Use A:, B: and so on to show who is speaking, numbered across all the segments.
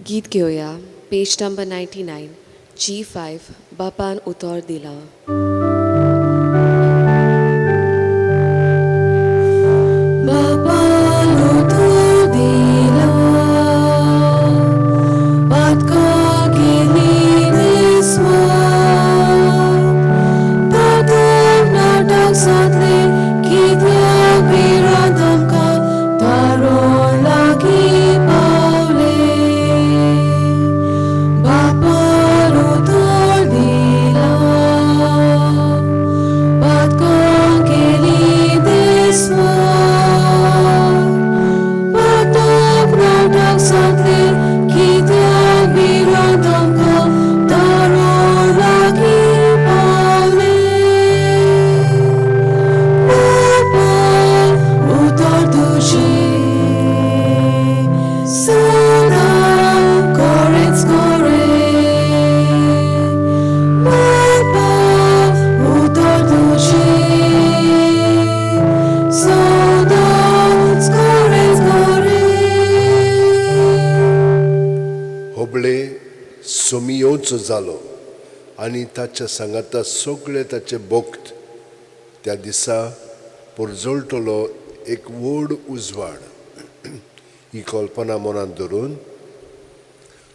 A: गीत घेवया पेज number 99 G5 बापान उतर दिलां. बापान उतर दिलां, पातकां केलीं दिसवात, पातक नाटक जातलें, कित्याक भिरांत आमकां, तारोन लागीं पावलें. बापान उतर दिलां, पातकां केलीं दिसवात, पातक नाटक जातलें, कित्याक भिरांत आमकां, तारोन लागीं पावलें. बापा उतर तुजें सदां खरेंच खरें, बापा उतर तुजें सदांच खरेंच खरें.
B: होबळे सोमी येवचो जालो आनी ताच्या सांगाता सगळे ताचे भक्त. त्या दिसा परजळटलो एक व्हड उजवाड. ही कल्पना मनांत धरून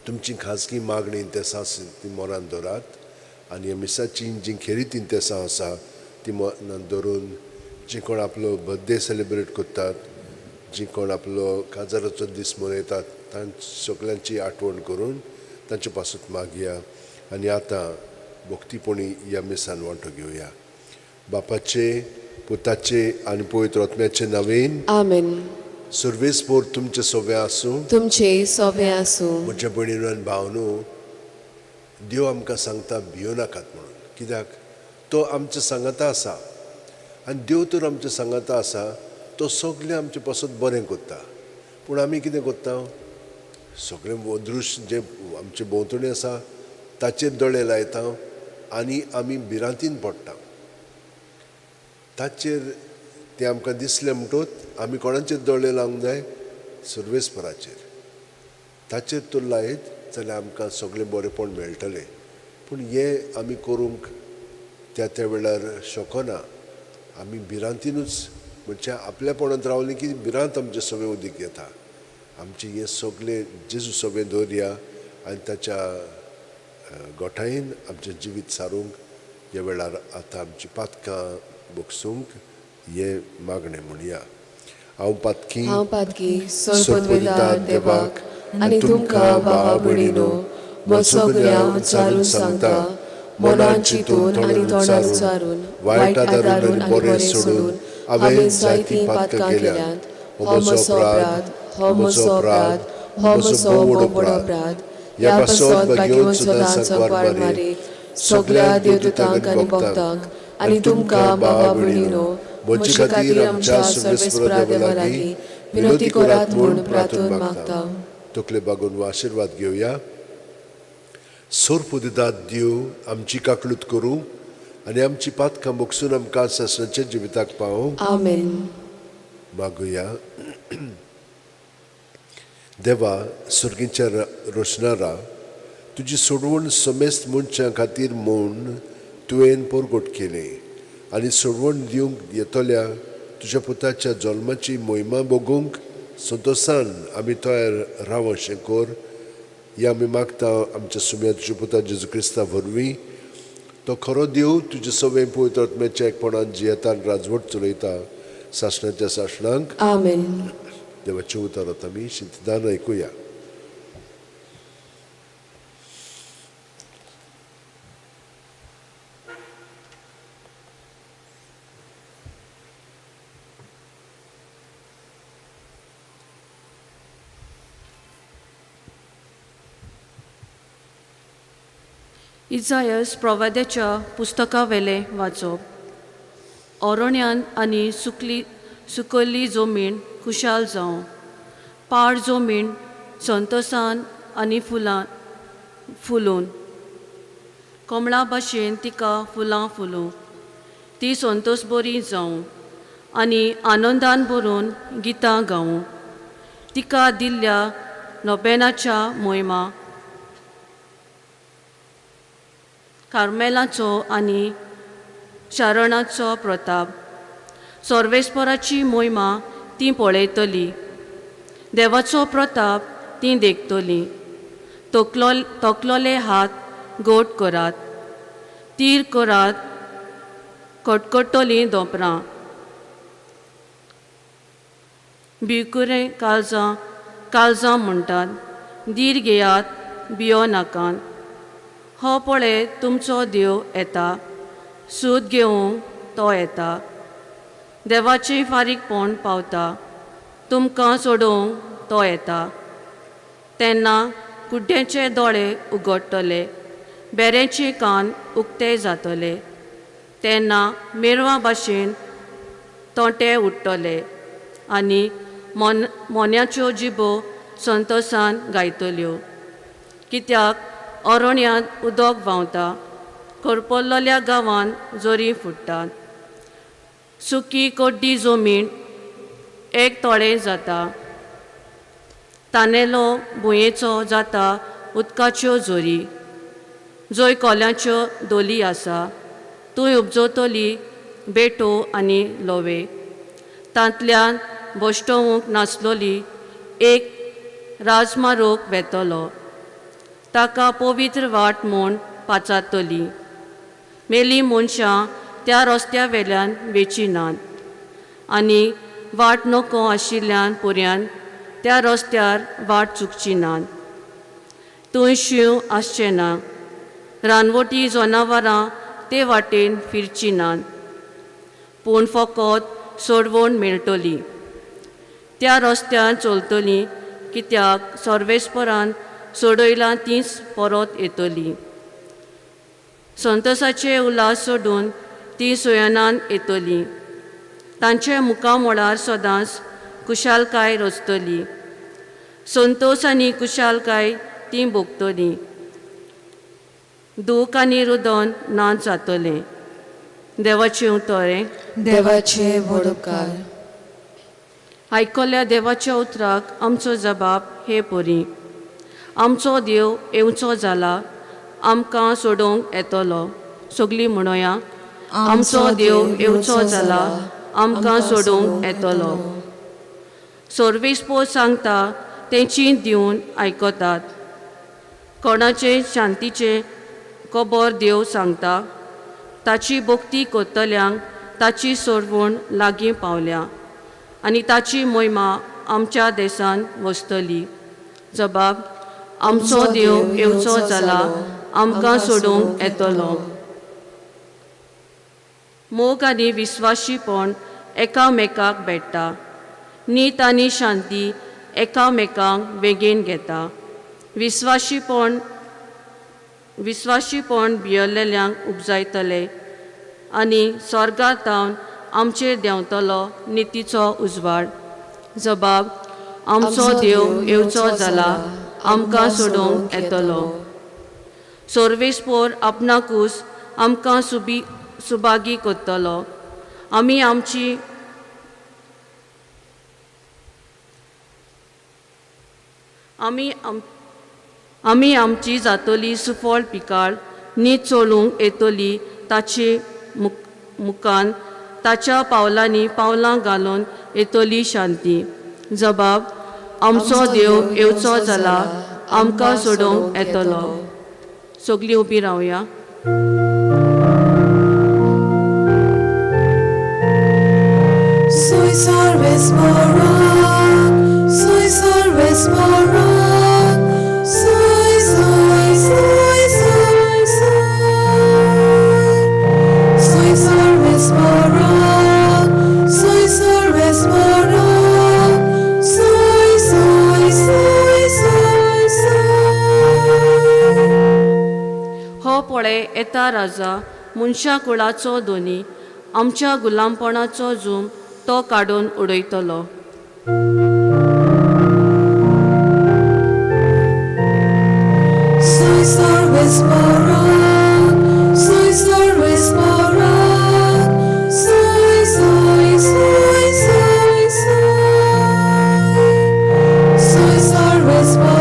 B: तुमची खाजगी मागणी इंतेसां आसा ती मनांत धरात आनी ह्या मिसाची जी खेरीत इंतेसां आसा ती मनांत धरून जी कोण आपलो बर्थडे सेलिब्रेट करतात, जी कोण आपलो काजाराचो दीस मनयतात, तांची सगळ्यांची आठवण करून तांचे पासून मागया आनी आतां भक्तीपणी ह्या मिसान वांटो घेवया. बापाचे, पुताचे आनी पवित्र आत्म्याचे नांवान.
A: आमेन.
B: सर्वेस्पोर तुमचे सोवे आसूं.
A: तुमचे सोबे आसूं.
B: म्हज्या भयणीनो आनी भावनो, देव आमकां सांगता भियो नाकात म्हणून, कित्याक तो आमच्या सांगाता आसा. आनी देव तर आमच्या सांगाता आसा, तो सगळें आमचे पासत बरें करता. पूण आमी कितें करता? सगळें अदृश्ट जें आमचे भोंवतणी आसा ताचेर दोळे लायता आनी आमी भिरांतीन पडटा. ताचेर तें आमकां दिसलें म्हणटूच आमी कोणाचेर दोळे लावंक जाय? सर्वेस्पराचेर. ताचेर तर लायत जाल्यार आमकां सगळें बरेंपण मेळटलें. पूण हें आमी करूंक त्या त्या वेळार शकना. आमी भिरांतीनूच, म्हणजे आपल्यापणांत रावलीं की भिरांत आमचें सगळें उदीक येता. आमचें हें सगळें जेजू सगळें दवरया आनी ताच्या गोठायेन आमचें जिवीत सारूंक ह्या वेळार आतां आमची पातकां भोगसूंक हें मागणें म्हणया. हांव पातकी,
A: हांव पातकी, सोरपदवेदार देवाक आनी तुमकां भावा भयणीनो म्हजो गुन्यांव उच्चारून सांगता. मनान चिंतून आनी तोंडान उच्चारून, वायट आदारून आनी बरें सोडून हांवें जायतीं पातकां केल्यांत. हो म्हजो अपराध, हो म्हजो अपराध, हो म्हजो व्हड अपराध. ह्या पासत भाग्यवंत सदांच सांकवार मारी, सगळ्या देवदूतांक आनी भक्तांक आनी तुमकां भावा भयणीनो म्हजे खातीर आमच्या सर्वेस्परा देवा लागीं विनवती करात म्हूण प्रार्थून मागता.
B: तकले बागोवन हो आशिर्वाद घेवया. सोरपुदिदात देव आमची काकलूत करूं आनी आमची पातकां भोगसून आमकां सासणाच्या जिविताक पावोवं.
A: आमेन.
B: मागुया. देवा, सर्गीच्या रोशनारा, तुजी सोडवण समेस्त मनशां खातीर म्हूण तुवें परगट केली आनी सोडवण दिवंक येतल्या तुज्या पुताच्या जल्माची मोहिमा भोगूंक संतोशान आमी तयार राव अशें कर. हें आमी मागता आमच्या सुम्या तुज्या पुता जेजू क्रिस्ता वरवीं. तो खरो देव, तुजे सगळें पवित्र आत्म्याच्या एकपणान जियेता आनी राजवट चलयता सासणाच्या सासणांक.
A: आमेन.
B: देवाचें उतर आतां आमी शिंतदान आयकुया.
C: इजायस प्रवाद्याच्या पुस्तकावेलें वाचप. ओरण्यान आनी सुकली सुकल्ली जमीन खुशाल जावं, पाड जमीन संतोसान आनी फुलां फुलून, कमळा भाशेन तिका फुलां फुलूं, ती संतोस बरी जावं आनी आनंदान भरून गितां गावूं. तिका दिल्ल्या नोबेनाच्या मोहिमा, कार्मेलाचो आनी शरणाचो प्रताप. सर्वेस्पराची मोहिमा ती पळयतली, देवाचो प्रताप ती देखतली. तोकलो तोकलोले हात गोट करात, तीर करात, कटकटली दोपरां. भिकुरें काळजां काळजां म्हणटात, धीर घेयात, भियो नाकात. हो पळय तुमचो देव येता, सूद घेवंक तो येता. देवाचें फारीकपण पावता, तुमकां सोडोवंक तो येता. तेन्ना कुड्ड्याचे दोळे उगडटले, बेऱ्याचे कान उक्ते जातले. तेन्ना मेरवा भाशेन तोंटे उडटले आनी मोन मोन्याच्यो जिबो संतोसान गायतल्यो. कित्याक अरण्यांत उदक व्हांवता, करपल्लोल्या गांवांत जोरी फुट्टात. सुकी कोड्डी जमीन एक तळें जाता, तानेलो भुंयेचो जाता उदकाच्यो जोरी. जंय कोल्यांच्यो दोली आसा थंय उपजतली बेटो आनी लोवे. तांतल्यान भश्टोवंक नासलोली एक राजमारोग वेतलो, ताका पवित्र वाट म्हूण पाचारतली. मेली मनशां त्या रस्त्या वेल्यान वेची नात आनी वाट नको आशिल्ल्यान पर्यान त्या रस्त्यार वाट चुकची नात. थंय शींव आसचें ना, रानवटी जनावरां ते वाटेन फिरची नात, पूण फकत सोडवण मेळटली. त्या रस्त्यान चलतली, कित्याक सर्वेस्परान सोडयलां तींच परत येतली. संतोसाचे उल्हास सोडून ती सुयनान येतली. तांचे मुखामळार सदांच कुशालकाय रचतली. संतोस आनी कुशालकाय ती भोगतली. दूख आनी रुदन ना जातलें. देवाचें उतर.
A: देवाचे व्हड उपकार.
C: आयकल्या देवाच्या उतराक आमचो जबाब हे परी. आमचो देव येवचो जाला, आमकां सोडोवंक येतलो. सगळीं म्हणोया, आमचो देव येवचो जाला, आमकां सोडोवंक येतलो. सर्वेस्पोर सांगता तेंची दिवन आयकतात. कोणाचे शांतीचें खबर देव सांगता. ताची भक्ती करतल्यांक ताची सोडवण लागीं पावल्या आनी ताची मोहिमा आमच्या देसान वसतली. जबाब, आमचो देव येवचो जाला, आमकां सोडोवंक येतलो. मोग आनी विस्वाशीपण एकामेकाक भेट्टा. नीत आनी शांती एकामेकांक वेगेन घेता. विस्वाशीपण विस्वाशीपण भियेल्ल्यांक उपजायतले आनी स्वर्गार तावन आमचेर देंवतलो नितीचो उजवाड. जबाब, आमचो देव येवचो जाला, आमकां सोडोवंक येतलो. सर्वेस्पोर आपणाकूच आमकां सुबी सुभागी करतलो. आमी आमची आमी आमी आमची जातली सुफळ पिकाळ, नीत चलूंक येतली ताचे मुखान, ताच्या पावलांनी पावलां घालून येतली शांती. जबाब, आमचो देव येवचो जाला, आमकां सोडोवंक येतलो. सगळीं उबी रावया.
A: Soy sarvesparak, soy sarvesparak, soy soy soy soy soy. Soy sarvesparak, soy sarvesparak, soy soy soy soy soy.
C: हो पळय येता राजा, मनशा कुळाचो दोनी, आमच्या गुलामपणाचो जूम तो काडून उडयतलो.
A: Soy sarvesparak, soy sarvesparak, soy soy soy soy soy. Soy sarvesparak,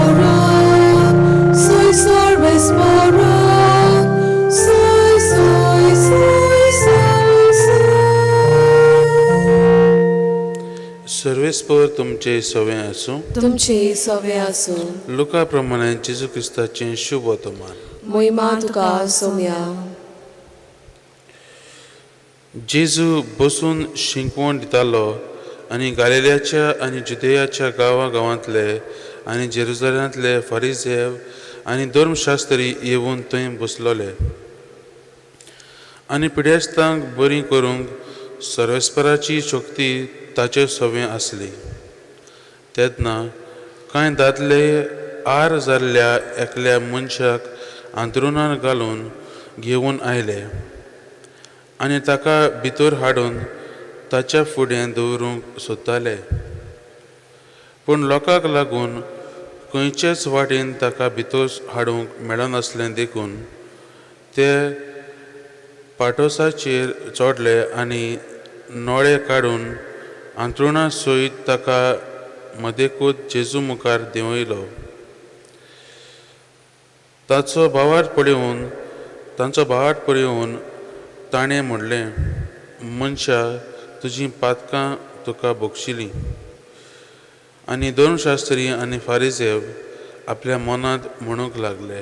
D: सर्वेस्पर तुमचे सवे आसूं.
A: तुमचे सवे आसूं.
D: लुका प्रमाणे जेजू क्रिस्ताचें शुभ वर्तमान.
A: मोहिमा तुका सोम्या.
D: जेजू बसून शिंकवण दितालो आनी गालिल्याच्या आनी जुदेयाच्या गांवा गांवांतले आनी जेरुजलेमांतले फारिजेव आनी धर्मशास्त्री येवन थंय बसलोले आनी पिडेस्तांक बरीं करूंक सर्वेस्पराची शक्ती ताचे सवें आसली. तेन्ना कांय दादले आर जाल्ल्या एकल्या मनशाक आंतरुणार घालून घेवन आयले आनी ताका भितर हाडून ताच्या फुडें दवरूंक सोदताले, पूण लोकांक लागून खंयचेच वाटेन ताका भितर हाडूंक मेळनासलें देखून ते पाटोसाचेर चडले आनी नळे काडून आंतरुणा सयत ताका मदेकूत जेजू मुखार देंवयलो. ताचो भावार्थ पळोवन तांचो भावार्थ पळोवन ताणें म्हणलें, मनशा तुजीं पातकां तुका बक्षिलीं. आनी धर्मशास्त्री आनी फारिजेव आपल्या मनांत म्हणूंक लागले,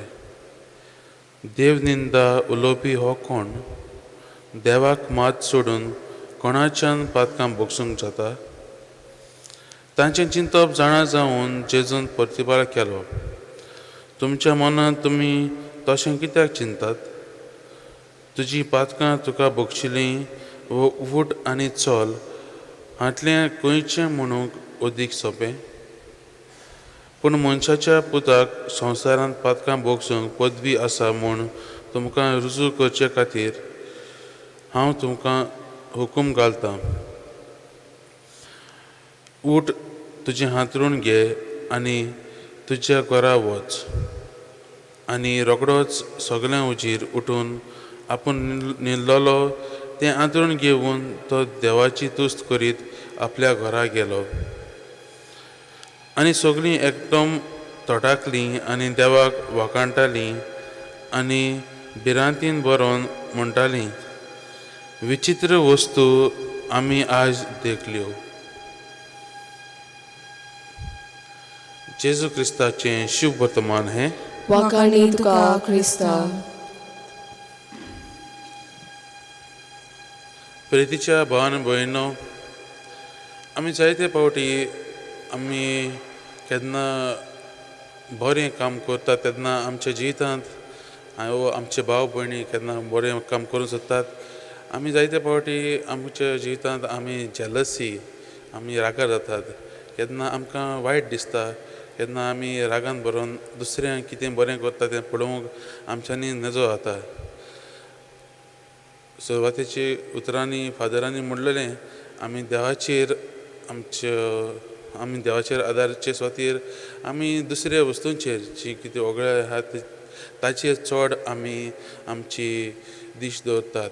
D: देव निंदा उलोवपी हो कोण? देवाक मात सोडून कोणाच्यान पातकां बगसूंक जाता? तांचें चिंतप जाणा जावन जेजून प्रतिभार केलो, तुमच्या मनांत तुमी तशें कित्याक चिंतात? तुजीं पातकां तुका बगशिलीं वो उठ आनी चल हांतलें खंयचें म्हणूंक अदीक सोंपें? पूण मनशाच्या पुताक संवसारांत पातकां भोगसूंक पदवी आसा म्हूण तुमकां रुजू करचे खातीर हांव तुमकां हुकूम घालतां, उठ, तुजें हांतरूण घे आनी तुज्या घरा वच. आनी रोखडोच सगळ्यां उजीर उठून आपूण न्हिदलेलो तें हांतरूण घेवन तो देवाची तुस्त करीत आपल्या घरा गेलो. आनी सगळीं एकदम तटाकलीं आनी देवाक वाखाणटालीं आनी भिरांतीन बरोवन म्हणटालीं, विचित्र वस्तू आमी आज देखल्यो. जेजू क्रिस्ताचें शुभ वर्तमान हें.
A: वाखाणी तुका क्रिस्ता.
D: प्रितीच्या भावान भयणो, आमी जायते फावटी आमी केन्ना बरें काम करता तेन्ना आमच्या जिवितांत वो आमचे भाव भयणी केन्ना बरें काम करूंक सोदतात, आमी जायते फावटी आमच्या जिवितांत आमी जेलसी, आमी रागार जातात. केन्ना आमकां वायट दिसता, केन्ना आमी रागान भरोन दुसऱ्यांक कितें बरें करता तें पळोवंक आमच्यांनी नजो जाता. सुरवातेची उतरांनी फादरांनी म्हणलेलें, आमी देवाचेर आमच्यो आमी देवाचेर आदारचे स्वातीर आमी दुसऱ्या वस्तूंचेर जी कितें वगळे आहा ताचेर चड आमी आमची दिश दवरतात.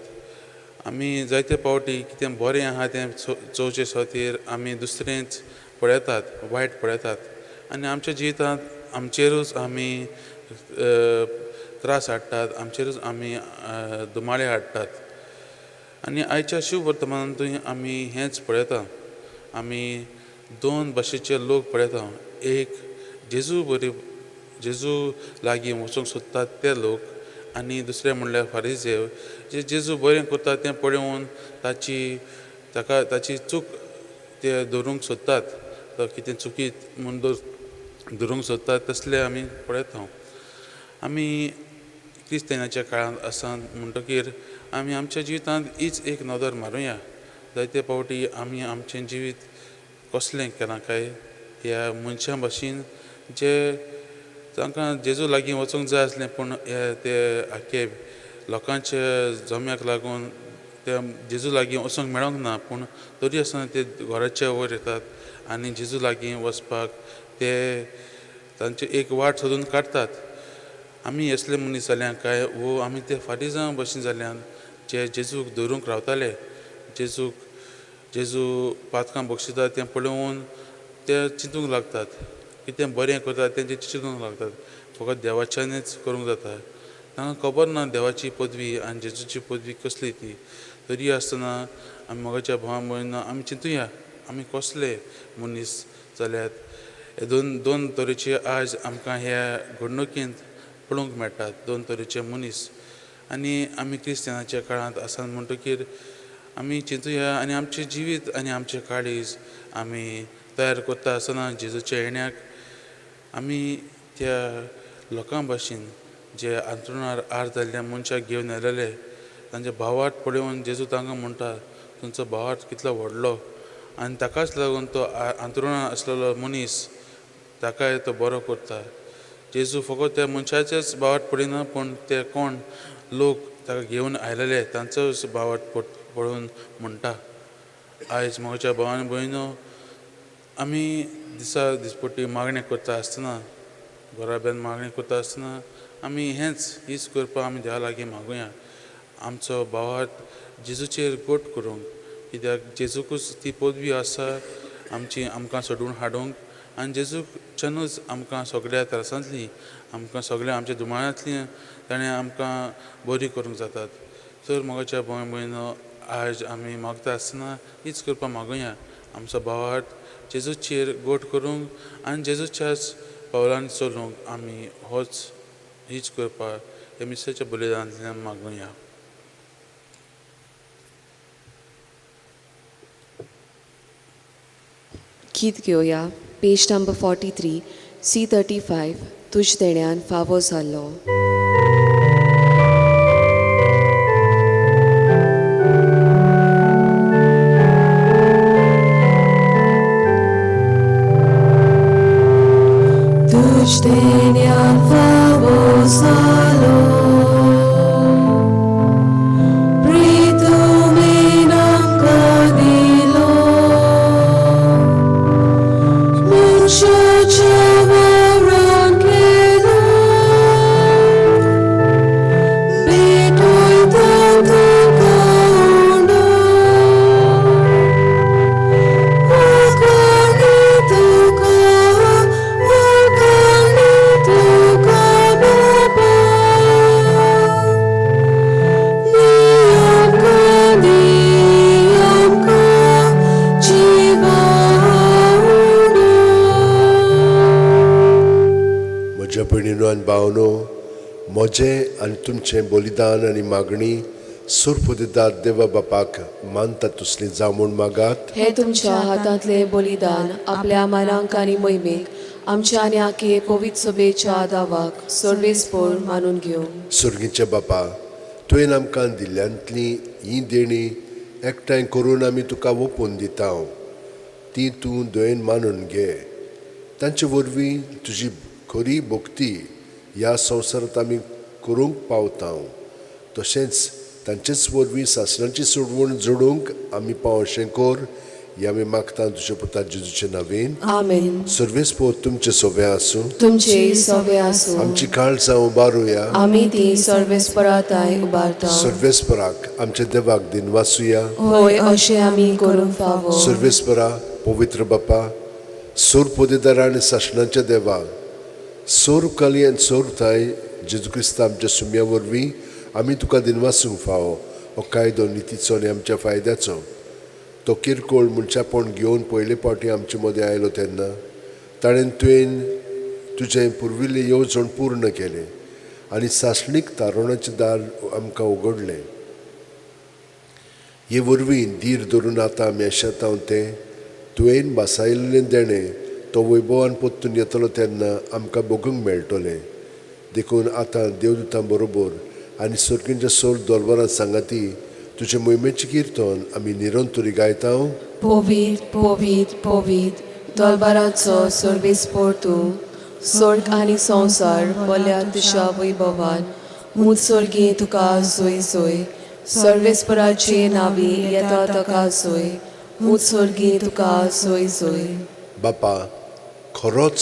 D: आमी जायते फावटी कितें बरें आहा तें चोवचे स्वातीर आमी दुसरेंच पळयतात, वायट पळयतात आनी आमच्या जिवितांत आमचेरूच आमी त्रास हाडटात, आमचेरूच आमी दुमाळे हाडटात. आनी आयच्या शिव वर्तमानांतूय आमी हेंच पळयता. आमी दोन भाशेचे लोक पळयता, एक जेजू बरी जेजू लागीं वचूंक सोदतात ते लोक आनी दुसरे म्हणल्यार फारिजेव जे जेजू बरें करता तें पळोवन ताची ताका ताची चूक ते धरूंक सोदतात, तो कितें चुकी म्हूण धरूंक सोदतात तसले आमी पळयता. आमी क्रिस्तांवाच्या काळांत आसा म्हणटकीर आमी आमच्या जिवितांत हीच एक नदर मारुया. जायते फावटी आमी आमचें जिवीत कसलें केलां काय ह्या मनशां भाशेन जे तांकां जेजू लागीं वचूंक जाय आसलें, पूण हे ते आख्खे लोकांच्या जम्याक लागून ते जेजू लागीं वचूंक मेळोंक ना, पूण तरी आसतना ते घराच्या वयर येतात आनी जेजू लागीं वचपाक ते तांची एक वाट सोदून काडटात. आमी असले मनीस जाल्या काय वो आमी ते फारीजां भशेन जाल्यान जे जेजूक धरूंक रावताले, जेजूक जेजू पातकां बक्षिता तें पळोवन ते चिंतूंक लागतात, कितें बरें करतात तें चिंतूंक लागतात. फकत देवाच्यानच करूंक जाता, तांकां खबर ना देवाची पदवी आनी जेजूची पदवी कसली ती. तरी आसतना आमी मोगाच्या भावा भयणा आमी चिंतुया, आमी कसले मनीस जाल्यात हे दोन दोन तरेचे आज आमकां ह्या घडणुकेंत पळोवंक मेळटात, दोन तरेचे मनीस। आनी आमी क्रिस्तियनाच्या काळांत आसात म्हणटकीर आमी चिंतुया आनी आमचें जिवीत आनी आमचें काळीज आमी तयार करता आसतना जेजूच्या येण्याक आमी त्या लोकां भाशेन जे अंतरुणार आर जाल्ल्या मनशाक घेवन आयलेले तांचे भावार्थ पळोवन जेजू तांकां म्हणटा तुमचो भावार्थ कितलो व्हडलो आनी ताकाच लागून तो अंतरुणार आसलेलो मनीस ताकाय तो बरो करता। जेजू फकत त्या मनशाचेच भावार्थ पळयना पूण ते कोण लोक ताका घेवन आयलेले तांचोच भावार्थ पळोवन म्हणटा। आयज म्हज्या भावान भयणो आमी दिसा दिसपट्टी मागणें करता आसतना घराब्यान मागणें करता आसतना आमी हेंच हीच करपाक आमी देवा लागीं मागुया आमचो भावार्थ जेजूचेर गोट करूंक, कित्याक जेजूकूच ती पदवी आसा आमची आमकां सोडून हाडूंक आनी जेजूच्यानूच आमकां सगळ्या त्रासांतली आमकां सगळ्या आमच्या दुमाळ्यांतली ताणें आमकां बरी करूंक जातात। तर म्हज्या भाव भयणो आज आमी मागता आसतना हीच करपाक मागुया आमचो भावार्थ जेजूचेर गोट करूंक आनी जेजूच्याच पावलांनी चलूंक आमी होच हीच करपाक ह्या मिसाच्या बलिदानांतल्यान मागुया।
A: गीत घेवया पेज नंबर 43 C35 तुज देण्यान फावो जाल्लो। तुज देण्यान फावो जालो प्रीतुमेन आमकां दिलो मनशाच्या वावरान केलो भेटयता तुका उंडो उखाणी तुका उखाणी तुका बाबा दी आमकां दी आमकां जिवा उंडो।
B: म्हज्या भयणीनो आनी भावनो, म्हजें आनी तुमचें बलिदान आनी मागणी सुरपुदिदात देवा बापाक मानता तुसली जावं म्हूण मागात।
A: हे तुमच्या हातांतले बलिदान आपल्या मानांक आनी मोहिमेक आमच्या आनी आखे पवित्र सभेच्या दावाक सर्वेस्पोर मानून घेवं।
B: सुर्गीच्या बापा, तुवें आमकां दिल्ल्यांतली ही देणी एकठांय करून आमी तुका ओपून दिता, ती तूं दयेन मानून घे। तांचे वरवीं तुजी खरी भक्ती ह्या संवसारांत आमी करूंक पावता, तशेंच तांचेच वरवीं सासणाची सोडवण जोडूंक आमी पावशें कर हे आमी मागता तुज्या पुता जेजूचे नांवेन।
A: आमेन।
B: सर्वेस्पोर तुमचे सोवे आसूं,
A: तुमचे सवे आसूं।
B: आमची काळजां उबारुया,
A: आमी ती सर्वेस्पराताय उबारता।
B: सर्वेस्पराक आमच्या देवाक दिनवासुया।
A: होय अशें आमी करूंक फावो।
B: सर्वेस्परा पवित्र बापा, सोर पोदेदार आनी सासणाच्या देवा, सोर कली आनी सोर थाय जेजू क्रिस्त आमच्या सुम्या वरवीं आमी तुका दिनवासूंक फावो हो कायदो नितीचो आनी आमच्या फायद्याचो। तो किरकोळ मनशापण घेवन पयले फावटी आमचे मदें आयलो तेन्ना ताणें तुवें तुजें पुर्विल्लें येवजण पूर्ण केलें आनी सासणीक तारुणाचें दार आमकां उगडलें। हे वरवीं धीर धरून आतां आमी आशेता तें तुवें भासायिल्लें देणें तो वैभवान परतून येतलो तेन्ना आमकां भोगूंक मेळटलें। देखून आतां देवदूतां बरोबर आनी सर्गींच्या सोर दरबारांत सांगाती तुजे मोहिमेचें किर्तन आमी निरंतरी गायता।
A: पवित्र पवित्र पवित्र दरबाराचो सर्वेस्पोर तूं, स्वर्ग आनी संवसार भरल्या तुज्या वैभवान। मुत्सर्गी तुका सोय सोय, सर्वेस्पराचे नावी येता ताका सोय, मुत्सर्गी तुका सोय सोय।
B: बापा, खरोच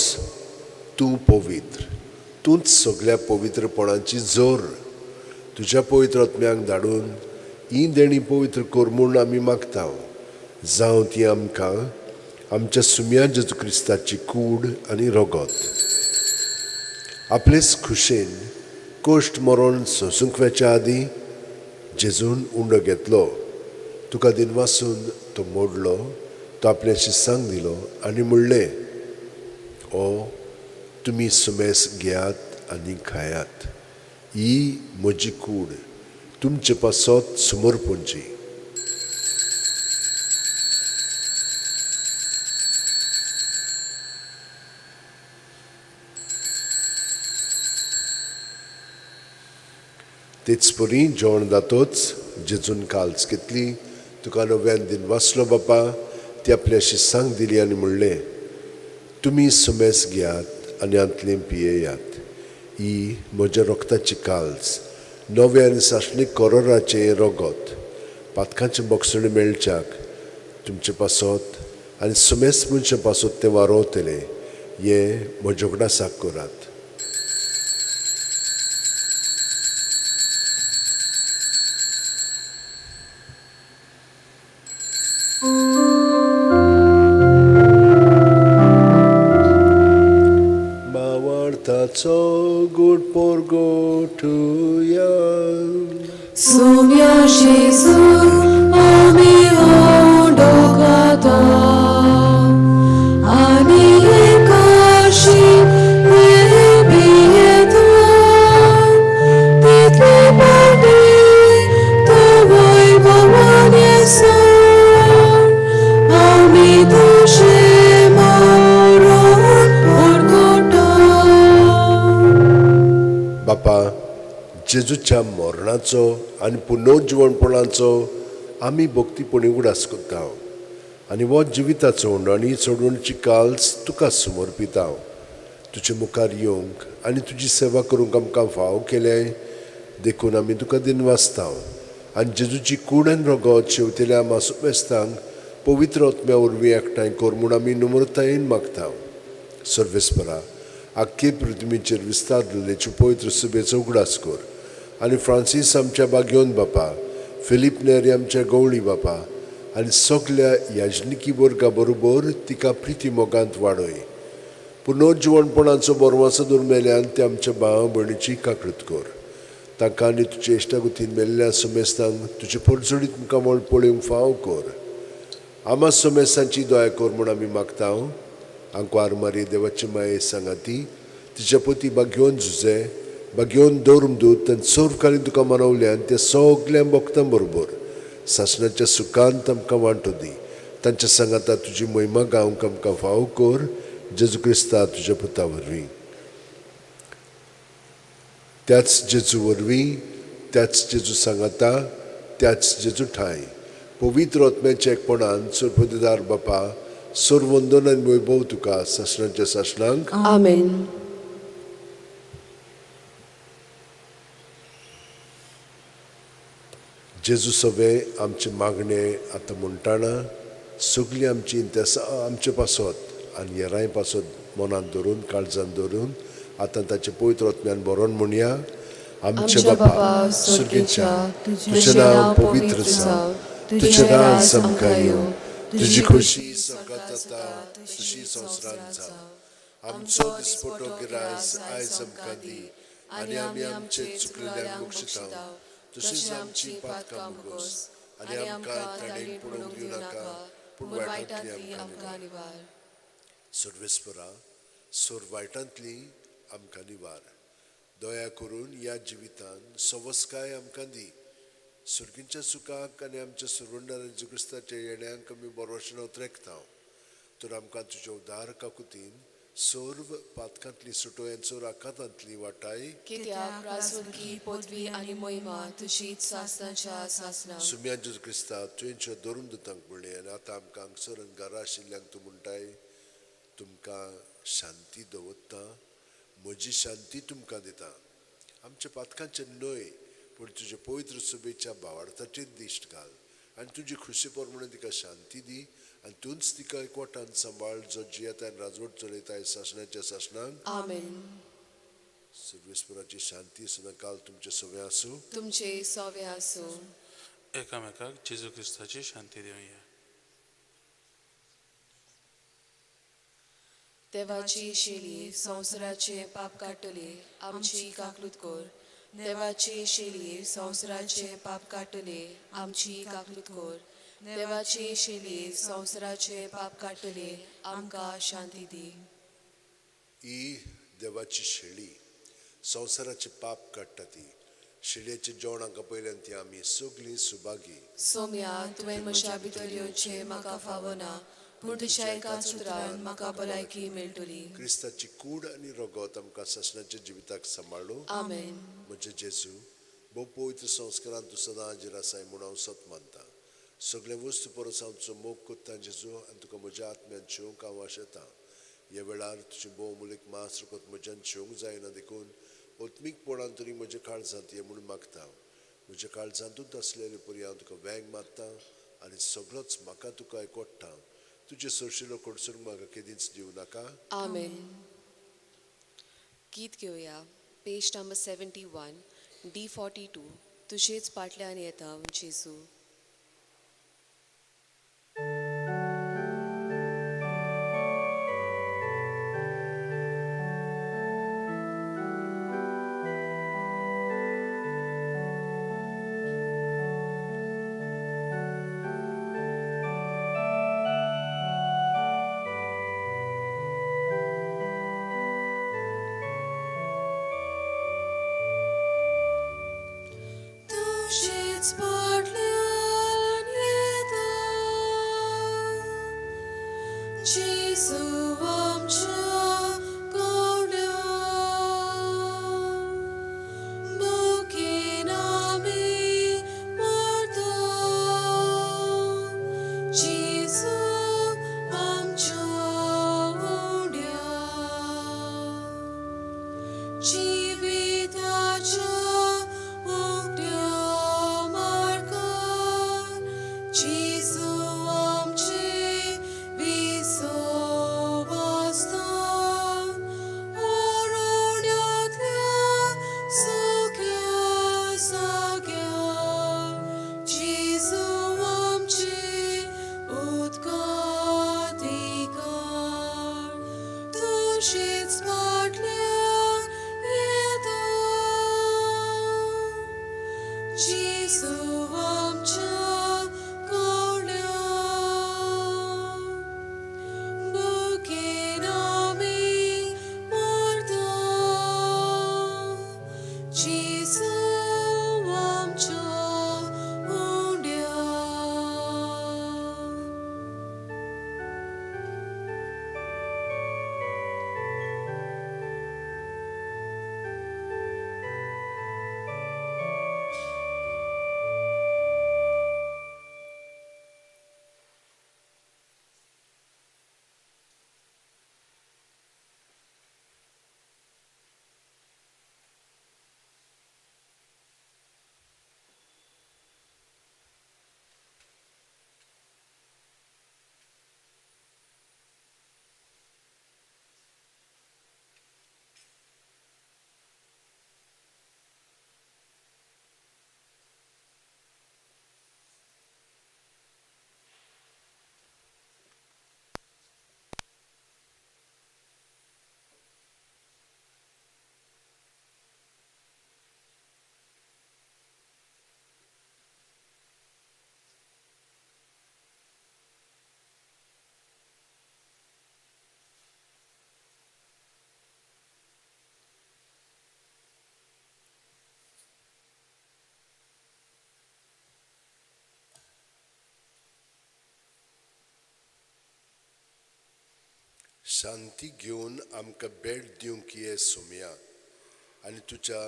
B: तूं पवित्र, तूंच सगळ्या पवित्रपणाची जोर। तुज्या पवित्र आत्म्याक धाडून ही देणी पवित्र कर म्हूण आमी मागता, जावं ती आमकां आमच्या सुम्या जेजू क्रिस्ताची कूड आनी रगत। आपलेच खुशेन कश्ट मरण सोंसूंक वचच्या आदीं जेजून उंडो घेतलो, तुका दिनवासून तो मोडलो तो आपल्या शिसांक दिलो आनी म्हणलें, ओ तुमी सुमेस घेयात आनी खायात, ही म्हजी कूड तुमचे पासत समर्पणची. तेच परी जेवण जातोच जेजून काल्स घेतली, तुका नव्यान दिन वाचलो बापा, ती आपल्या शिसांक दिली आनी म्हणलें, तुमी सुमेस घेयात आनी हांतलें पियेयात, ही म्हज्या रोगताची काल्स, नव्या आनी सासणीक कोरोराचें रोगत, पातकांचें बोगसणें मेळच्याक तुमचे पासत आनी सुमेस मनशां पासत तें वारोवतलें, हें म्हज्या उगडासाक करात. मावार्थाचो गुड पोरगोटुया.
A: सुम्या जेजू आमी ओडोगाता आनी एकाशी पियेता, तितले पावटी तूं वैभवान येसर आमी तुजें मरण परगटा.
B: बापा, जेजूच्या मरणाचो आनी पुनर्जिवणपणाचो आमी भक्तीपणी उगडास करता आनी हो जिविताचो आनी चडवणची काल्स तुका समर्पिता. तुजे मुखार येवंक आनी तुजी सेवा करूंक आमकां फाव केलें देखून आमी तुका दिनवासता आनी जेजूची कूड आनी रगत शेवतेल्या मासुमेस्तांक पवित्र आत्म्या वरवीं एकठांय कर म्हूण आमी नम्रतायेन मागता. सर्वेस्परा, आख्खे पृथ्वीचेर विस्तार दिल्लेचे पवित्र सुबेचो उगडास कर आनी फ्रांसीस आमच्या बागयोन बापा, फिलीप नेरी आमच्या गवळी बापा आनी सगल्या याजनिकी वर्गा बरोबर तिका प्रिती मोगांत वाडय. पुनर्जिवणपणाचो बरवासो दुर्मेल्यान ते आमच्या भाव भयणीची काकृत कर. तांकां आनी तुजे इश्टागुतीन मेल्ल्या सुमेस्तांक तुजे परजळीत मुखामळ पळोवंक फाव कर. आमा सुमेस्तांची दया कर म्हूण आमी मागता. आंकवार मारी देवाची माये सांगाती तिच्या पती बागयोन झुजे बागयोन दवरून दूत आनी सर्वकालीन तुका मनवल्यान ते सगल्या भक्तां बरोबर सासणाच्या सुखांत आमकां वांटो दी. तांच्या सांगाता तुजी महिमा गावंक आमकां फाव कर, जेजू क्रिस्ता तुज्या पुता वरवीं. त्याच जेजू वरवीं, त्याच जेजू सांगाता, त्याच जेजू ठांय पवित्र आत्म्याच्या एकपणान सर्वपदीदार बापा, सर्वंदन आनी वैभव तुका सासणाच्या सासणांक.
A: आमेन.
B: जेजू सवे आमचे मागणे आतां म्हणटाना सगळीं आमची इंतेसां आमचे पासत आनी हेरांय पासत मनांत धरून काळजांत धरून आतां ताचे पवित्र आत्म्यान बरोवन म्हणया. आमचे बापा सुर्गेच्या, तुजें नांव पवित्र जावं, तुजें राज आमकां येवं, तुजी खोशी स्वर्गांत जाता तशी संवसारांत जावं. आमचो दिसपटो गिरास आयज आमकां दी आनी आमी आमचे चुकलेल्यांक बक्षिता तशीच आमची पातकां मुगोस आनी आमकां ताणें पडोवंक दिवं नाका, पूण वायटांतली आमकां निवार. सर्वेस्परा, सोर वायटांतली आमकां निवार. दया करून ह्या जिवितान सवस्काय आमकां दी. सुर्गींच्या सुखाक आनी आमच्या सुरवंडार जेजू क्रिस्ताच्या येण्यांक आमी बरोवशें उतरेकता. तर आमकां तुज्या उदार काकुतीन सर्व पातकांतली सुटोय आनी सर्व आकांतांतली वाटाय.
A: कित्याक राजवटकी पदवी आनी महिमा तुजीच सासणाच्या सासणाक.
B: सुम्या जेजू क्रिस्ता, तुवें धरून दुतांक म्हणलें आनी आतां आमकां हांगसर आनी घरा आशिल्ल्यांक तूं म्हणटाय, तुमकां शांती दवरता, म्हजी शांती तुमकां दिता. आमच्या पातकांचेर न्हय पूण तुजे पवित्र सुबेच्या भावार्थाचेर दिश्ट घाल आनी तुजी खुशी प्रमाणे तिका शांती दी आनी तूंच तिका एकवटान सांबाळ, जो जियेता आनी राजवट चलयता सासणाच्या सासणाक.
A: आमेन.
B: सर्वेस्पराची शांती सदांकाल तुमचे सवे आसूं.
A: तुमचे सवे आसूं.
D: एकामेकाक जेजू क्रिस्ताची शांती दिवया.
A: देवाची शेली संवसाराचे पाप काडटली, आमची काकलूत कर. देवाची शेली संवसाराचे पाप काडटली, आमची काकलूत कर. देवाची शेली संवसाराचे पाप काडटले, आमकां शांती दी.
B: ही देवाची शेळी संवसाराचे पाप काडटा. ती शेळयेचें जेवण हांकां पयल्यान ती आमी सगळीं सुभागी.
A: सोम्या, तुवें म्हज्या भितर येवचें म्हाका फावना, पूण तुज्या एकाच उतरान म्हाका भलायकी मेळटली.
B: क्रिस्ताची कूड आनी रगत आमकां सासणाच्या जिविताक सांबाळू.
A: आमेन.
B: म्हजे जेजू, भोव पवित्र संस्कारान तूं सदां हाजीर आसाय म्हूण हांव सत मानता. सगळे वस्तू परस हांव तुजो मोग कोत्ता जेजू, आनी तुका म्हज्या आत्म्यान शेवंक हांव आशेतां. ह्या वेळार तुजें भोव मुलीक मांस रगत म्हज्यान शेवंक जायना, देखून आत्मीकपणान तरी म्हज्या काळजांत ये म्हूण मागता. म्हज्या काळजांतूच आसलेले परी हांव तुका वेंग मारता आनी सगळोच म्हाका तुका एकवडटा. तुजे सरशिलो कडसून म्हाका केदींच दिवं नाका.
A: आमेन. गीत घेवया, पेज नंबर 71, D 42, तुजेच फाटल्यान येता जेजू. तुजेच फाटल्यान येता जेजू आमच्या कोड्या, मुखेन आमी मरता जेजू आमच्या उड्या. जिविताच्या उकत्या मार्गार जेजू आमचे विसवास्थान, अरण्यांतल्या सुक्या जाग्यार जेजू आमचे उदकाधिकार. तुजेच फाटल्यान येता जेजू आमच्या कोड्या, भुकेन आमी मरता जेजू आमच्या उड्या.
B: शांती घेवन आमकां भेट दिवंक ये सोमया, आनी तुज्या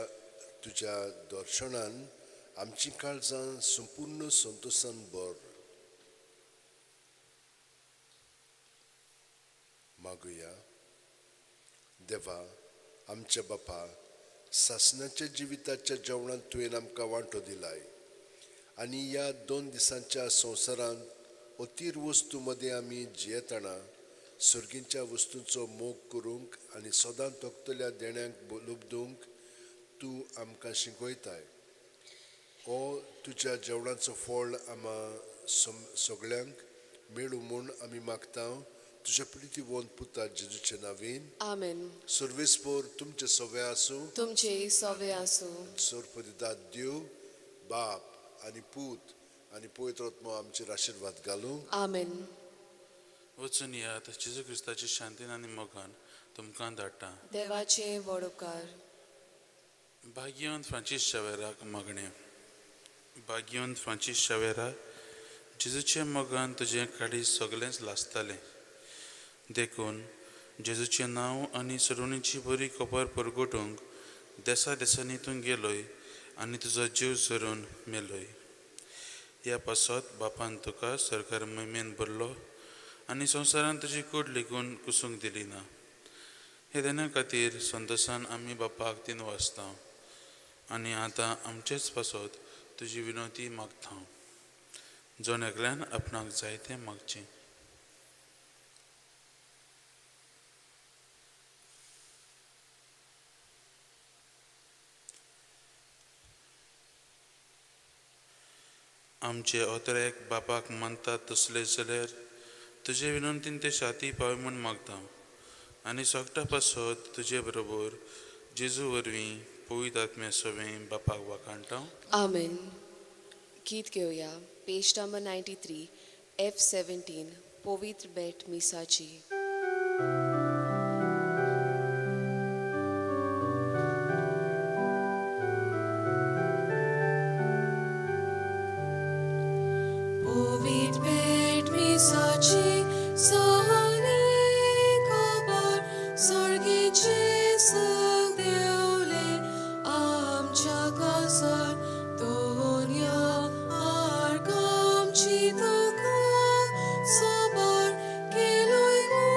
B: तुज्या दर्शनान आमचीं काळजां संपूर्ण संतोशान भर. मागुया. देवा आमच्या बापा, सासणाच्या जिविताच्या जेवणांत तुवें आमकां वांटो दिलाय आनी ह्या 2 दिसांच्या संवसारांत अतीर वस्तू मदें आमी जियेतना सर्गींच्या वस्तूंचो मोग करूंक आनी सदां तोखतल्या देण्यांक लुबदूंक तूं आमकां शिकयताय. हो तुज्या जेवणाचो फळ आमा सगळ्यांक मेळूं म्हूण आमी मागता तुज्या प्रितीवंत पुता जेजूचे नांवान.
A: आमेन.
B: सर्वेस्पोर तुमचे सवे आसूं.
A: तुमचे सवे आसूं.
B: सर्पदिदात देव बाप आनी पूत आनी पवित्र आत्मो आमचेर आशिर्वाद घालूं.
A: आमेन.
D: वचून येयात. जेजू क्रिस्ताची शांतीन आनी मोगान तुमकां धाडटा.
A: देवाचे व्हड उपकार.
D: भाग्यवंत फ्रांसीस शावेराक मागणें. भाग्यवंत फ्रांसीस शावेरा, जेजूच्या मोगान तुजें काळीज सगळेंच लासतालें, देखून जेजूचें नांव आनी सोडवणीची बरी खबर परगटूंक देसा देसांनी तूं गेलोय आनी तुजो जीव झरून मेलोय. ह्या पासत बापान तुका सरकार महिमेन भरलो आनी संवसारान तुजी कूड लेगून कुसूंक दिली ना. हे देण्या खातीर संतोसान आमी बापाक तीन वाचता आनी आतां आमचेच पासत तुजी विनवती मागता. जण एकल्यान आपणाक जाय तें मागचें. आमचे ओतरेक बापाक मानतात तसले जाल्यार तुजे विनंतीन ते शाती पावय म्हूण मागता आनी सगटा पासत तुजे बरोबर जेजू वरवीं पवित्र आत्म्या सवें बापाक वाखाणटा.
A: आमेन. गीत घेवया पेज नंबर 93 F17, पवित्र भेट मिसाची. पवित्र भेट मिसाची सहने खबर स्वर्गीचे सुख देवले आमच्या कासार दोन्या आर्कामची तुका सबर केलोय.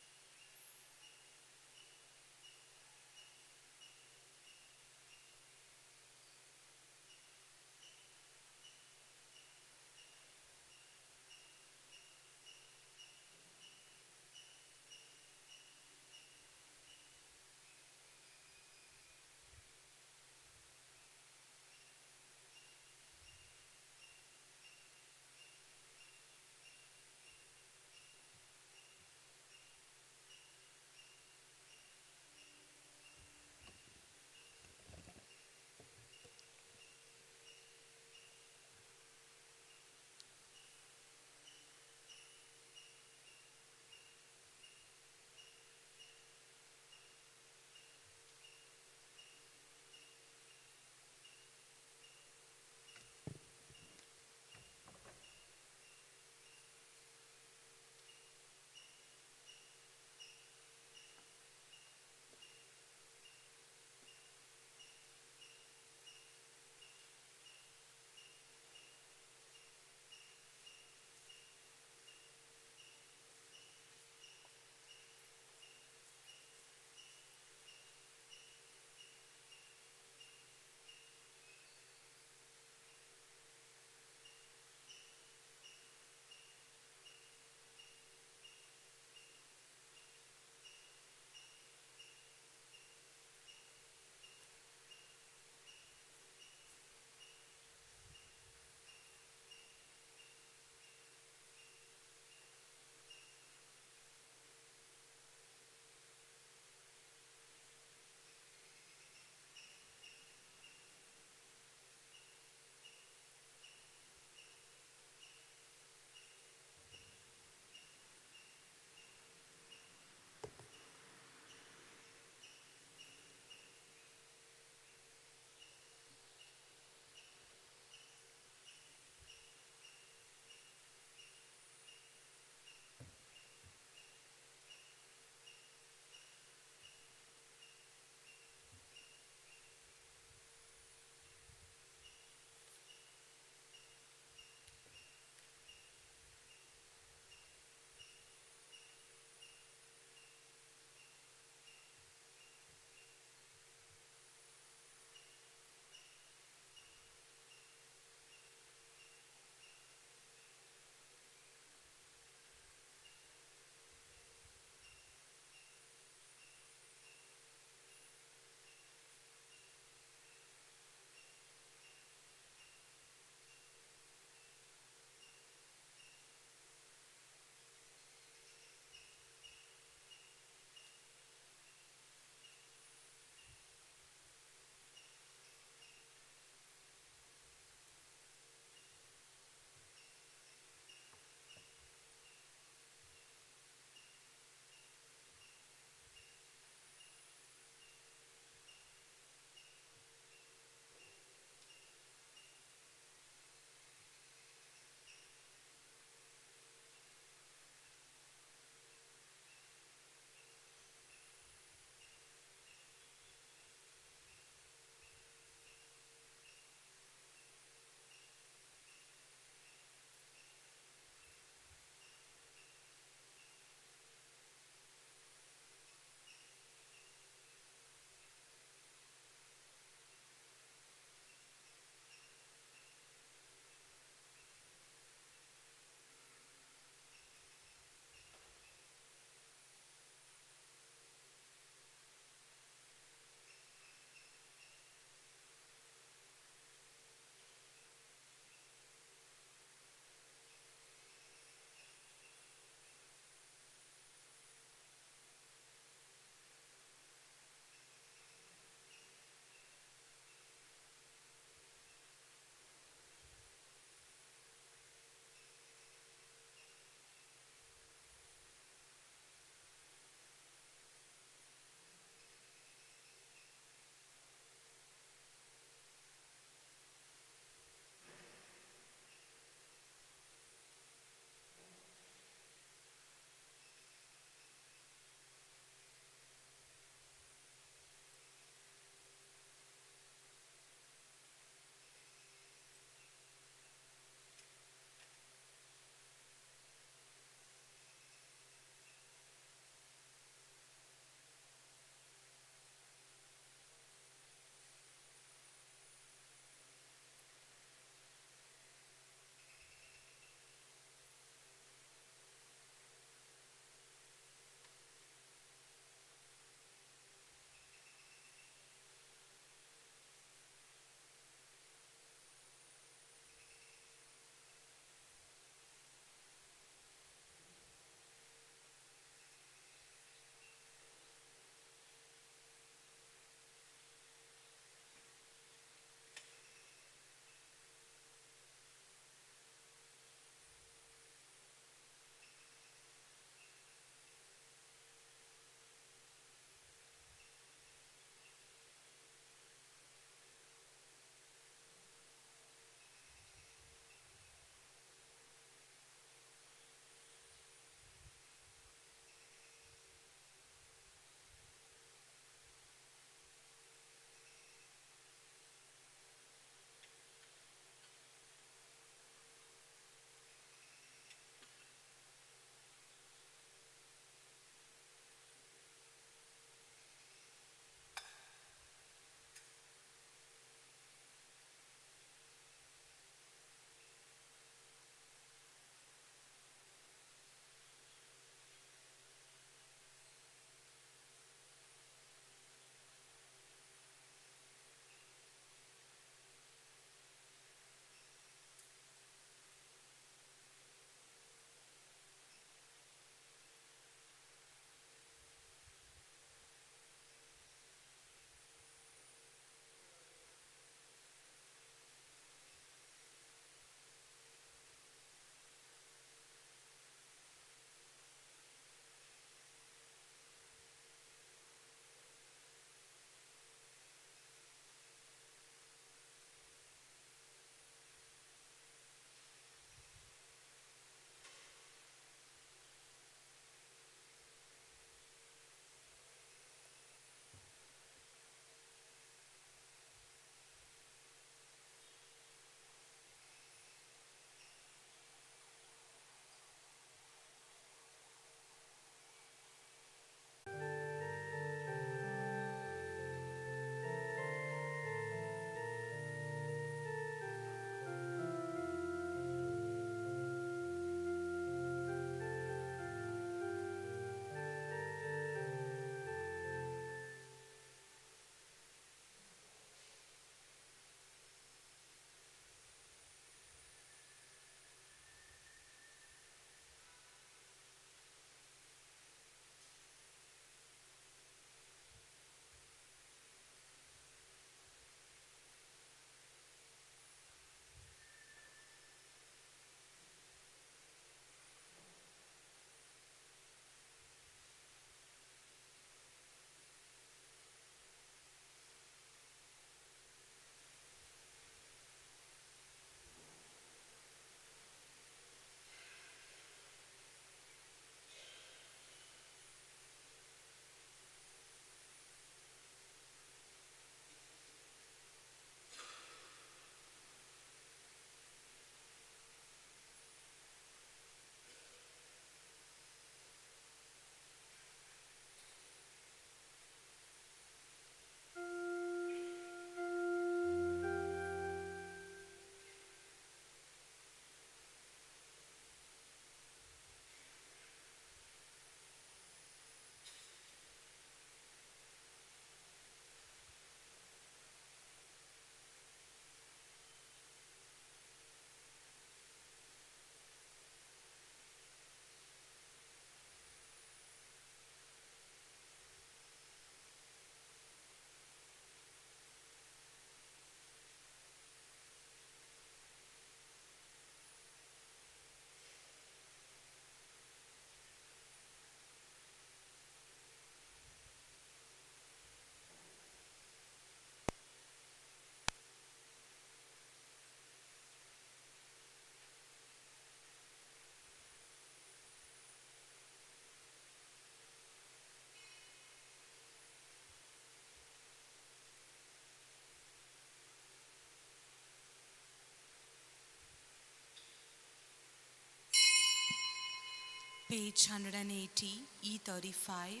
E: Page 180, E35,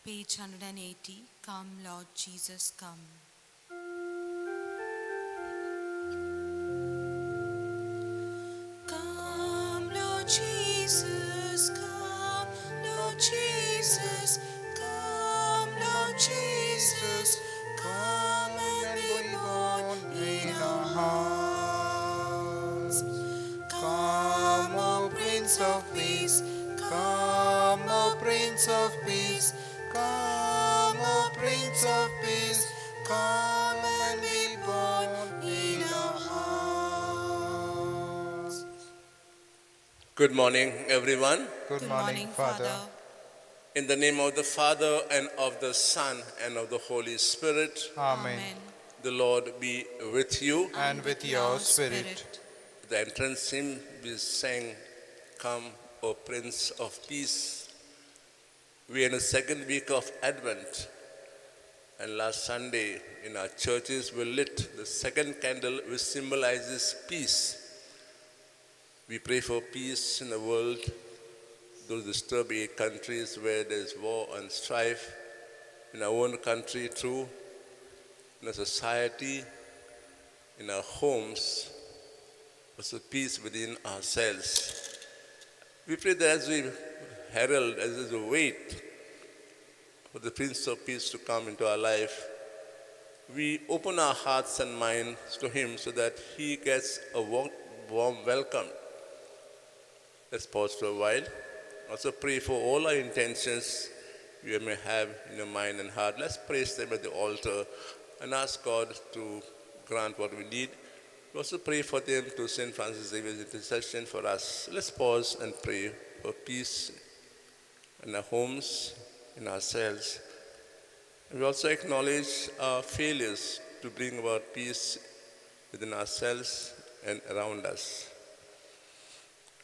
E: page 180, Come Lord Jesus, come. Come, Lord Jesus, come, Lord Jesus, come, Lord Jesus, come and be born in our hearts.
F: Come, O Prince of Peace, come, O Prince of Peace, come, O Prince of Peace, come and be born in our hearts.
G: Good morning, everyone.
F: Good morning, Father.
G: In the name of the Father, and of the Son, and of the Holy Spirit,
F: Amen.
G: The Lord be with you.
F: And with your spirit.
G: The entrance hymn we sang, Come, O Prince of Peace. We are in the second week of Advent. And last Sunday in our churches we lit the second candle, which symbolizes peace. We pray for peace in the world, those disturbed countries where there is war and strife, in our own country too, in our society, in our homes, also peace within ourselves. We pray that as we herald, as we wait for the Prince of Peace to come into our life, we open our hearts and minds to him so that he gets a warm welcome. Let's pause for a while. Also pray for all our intentions you may have in your mind and heart. Let's place them at the altar and ask God to grant what we need. We also pray for them to Saint Francis Xavier's intercession for us. Let's pause and pray for peace in our homes, in ourselves. And we also acknowledge our failures to bring about peace within ourselves and around us.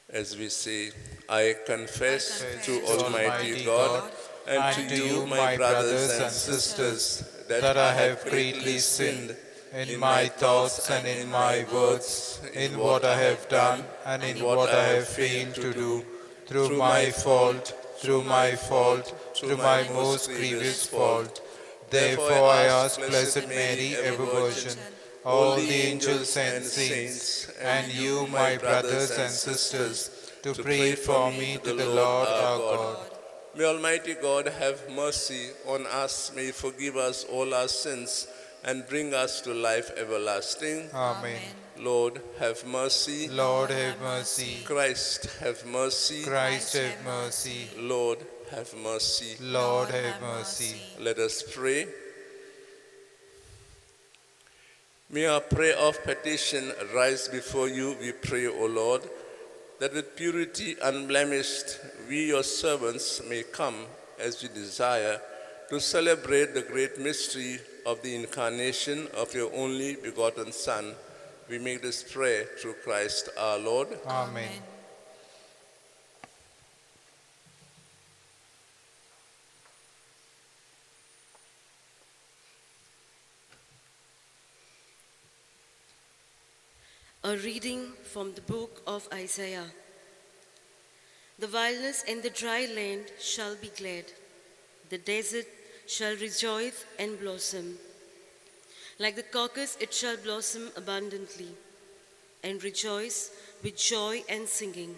G: As we say, I confess to Almighty God and to you, my brothers and sisters,
F: that I have greatly sinned in my thoughts and in my words, in what I have done and in what I have failed to do, through my fault, through my fault, through my most grievous fault. Therefore I ask Blessed Mary, ever Virgin, all the angels and saints, and you, my brothers and sisters, to pray for me to the Lord our God.
G: May Almighty God have mercy on us, may he forgive us all our sins, and bring us to life everlasting.
F: Amen.
G: Lord, have mercy.
F: Lord, have mercy.
G: Christ, have mercy.
F: Christ, have mercy.
G: Lord, have mercy.
F: Lord, have mercy.
G: Let us pray. May our prayer of petition rise before you, we pray, O Lord, that with purity unblemished, we your servants may come as we desire to celebrate the great mystery of the incarnation of your only begotten Son. We make this prayer through Christ our Lord.
F: Amen.
H: A reading from the book of Isaiah. The wilderness and the dry land shall be glad. The desert shall rejoice and blossom. Like the crocus, it shall blossom abundantly and rejoice with joy and singing.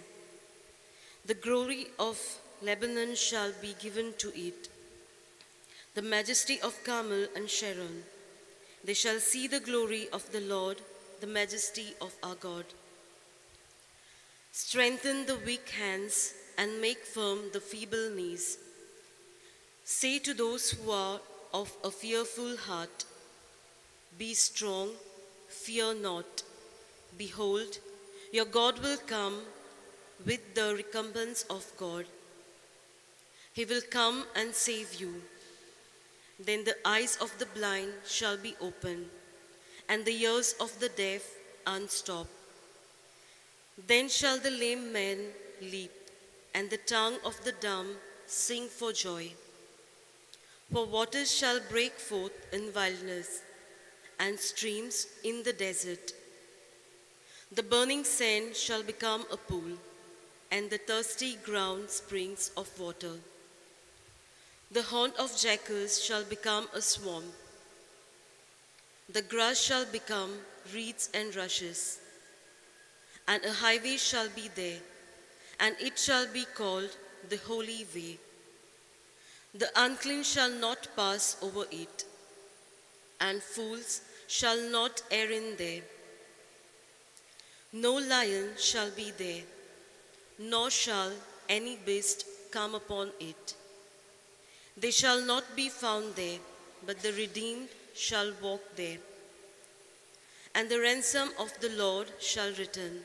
H: The glory of Lebanon shall be given to it, the majesty of Carmel and Sharon. They shall see the glory of the Lord, the majesty of our God. Strengthen the weak hands and make firm the feeble knees. Say to those who are of a fearful heart, be strong, fear not. Behold, your God will come with the recompense of God. He will come and save you. Then the eyes of the blind shall be opened, and the ears of the deaf unstopped. Then shall the lame man leap, and the tongue of the dumb sing for joy. For waters shall break forth in wilderness, and streams in the desert. The burning sand shall become a pool, and the thirsty ground springs of water. The haunt of jackals shall become a swamp. The grass shall become reeds and rushes, and a highway shall be there, and it shall be called the Holy Way. The unclean shall not pass over it, and fools shall not err in there. No lion shall be there, nor shall any beast come upon it. They shall not be found there, but the redeemed shall walk there. And the ransom of the Lord shall return,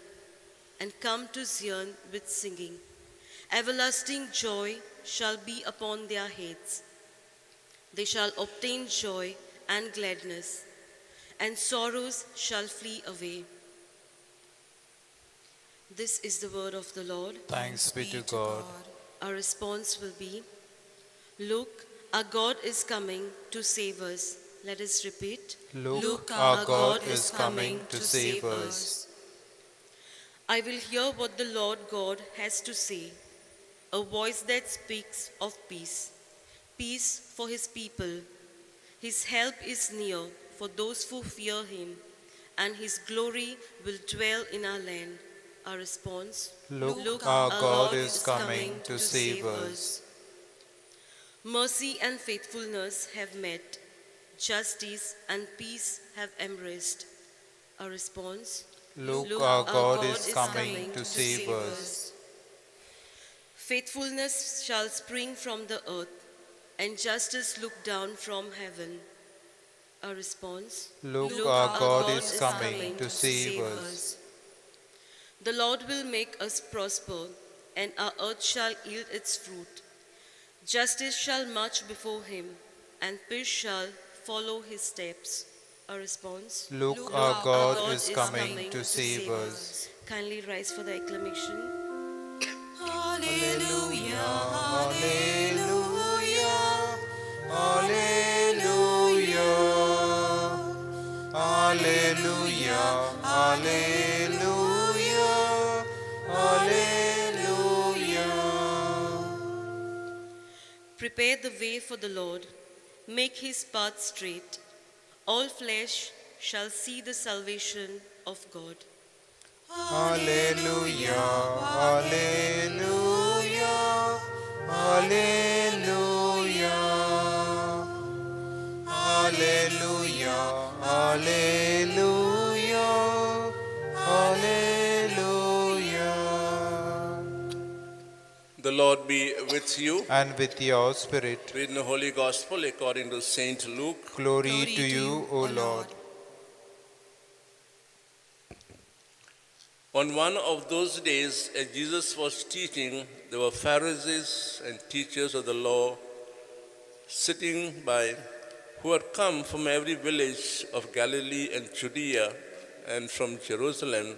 H: and come to Zion with singing. Everlasting joy shall be upon their heads. They shall obtain joy and gladness, and sorrows shall flee away. This is the word of the Lord.
F: Thanks be to God.
H: Our response will be, Look, our God is coming to save us. Let us repeat.
F: Look, our God is coming to save us.
H: I will hear what the Lord God has to say, a voice that speaks of peace, peace for his people. His help is near for those who fear him, and his glory will dwell in our land. Our response:
F: Look, our God is coming to save us.
H: Mercy and faithfulness have met, justice and peace have embraced. Our response:
F: Look, our God is coming to save us.
H: Faithfulness shall spring from the earth, and justice look down from heaven. Our response:
F: Look, our God is coming to save us.
H: The Lord will make us prosper, and our earth shall yield its fruit. Justice shall march before him, and peace shall follow his steps. Our response:
F: Look, our God is coming to save us.
H: Kindly rise for the acclamation.
E: Alleluia,
F: Alleluia, Alleluia, Alleluia, Alleluia, Alleluia.
H: Prepare the way for the Lord, make his path straight. All flesh shall see the salvation of God.
F: Alleluia, Alleluia, Alleluia, Alleluia, Alleluia, Alleluia.
G: The Lord be with you.
F: And with your spirit.
G: Read the Holy Gospel according to Saint Luke.
F: Glory to you, O Lord.
G: On one of those days, as Jesus was teaching, there were Pharisees and teachers of the law sitting by, who had come from every village of Galilee and Judea and from Jerusalem,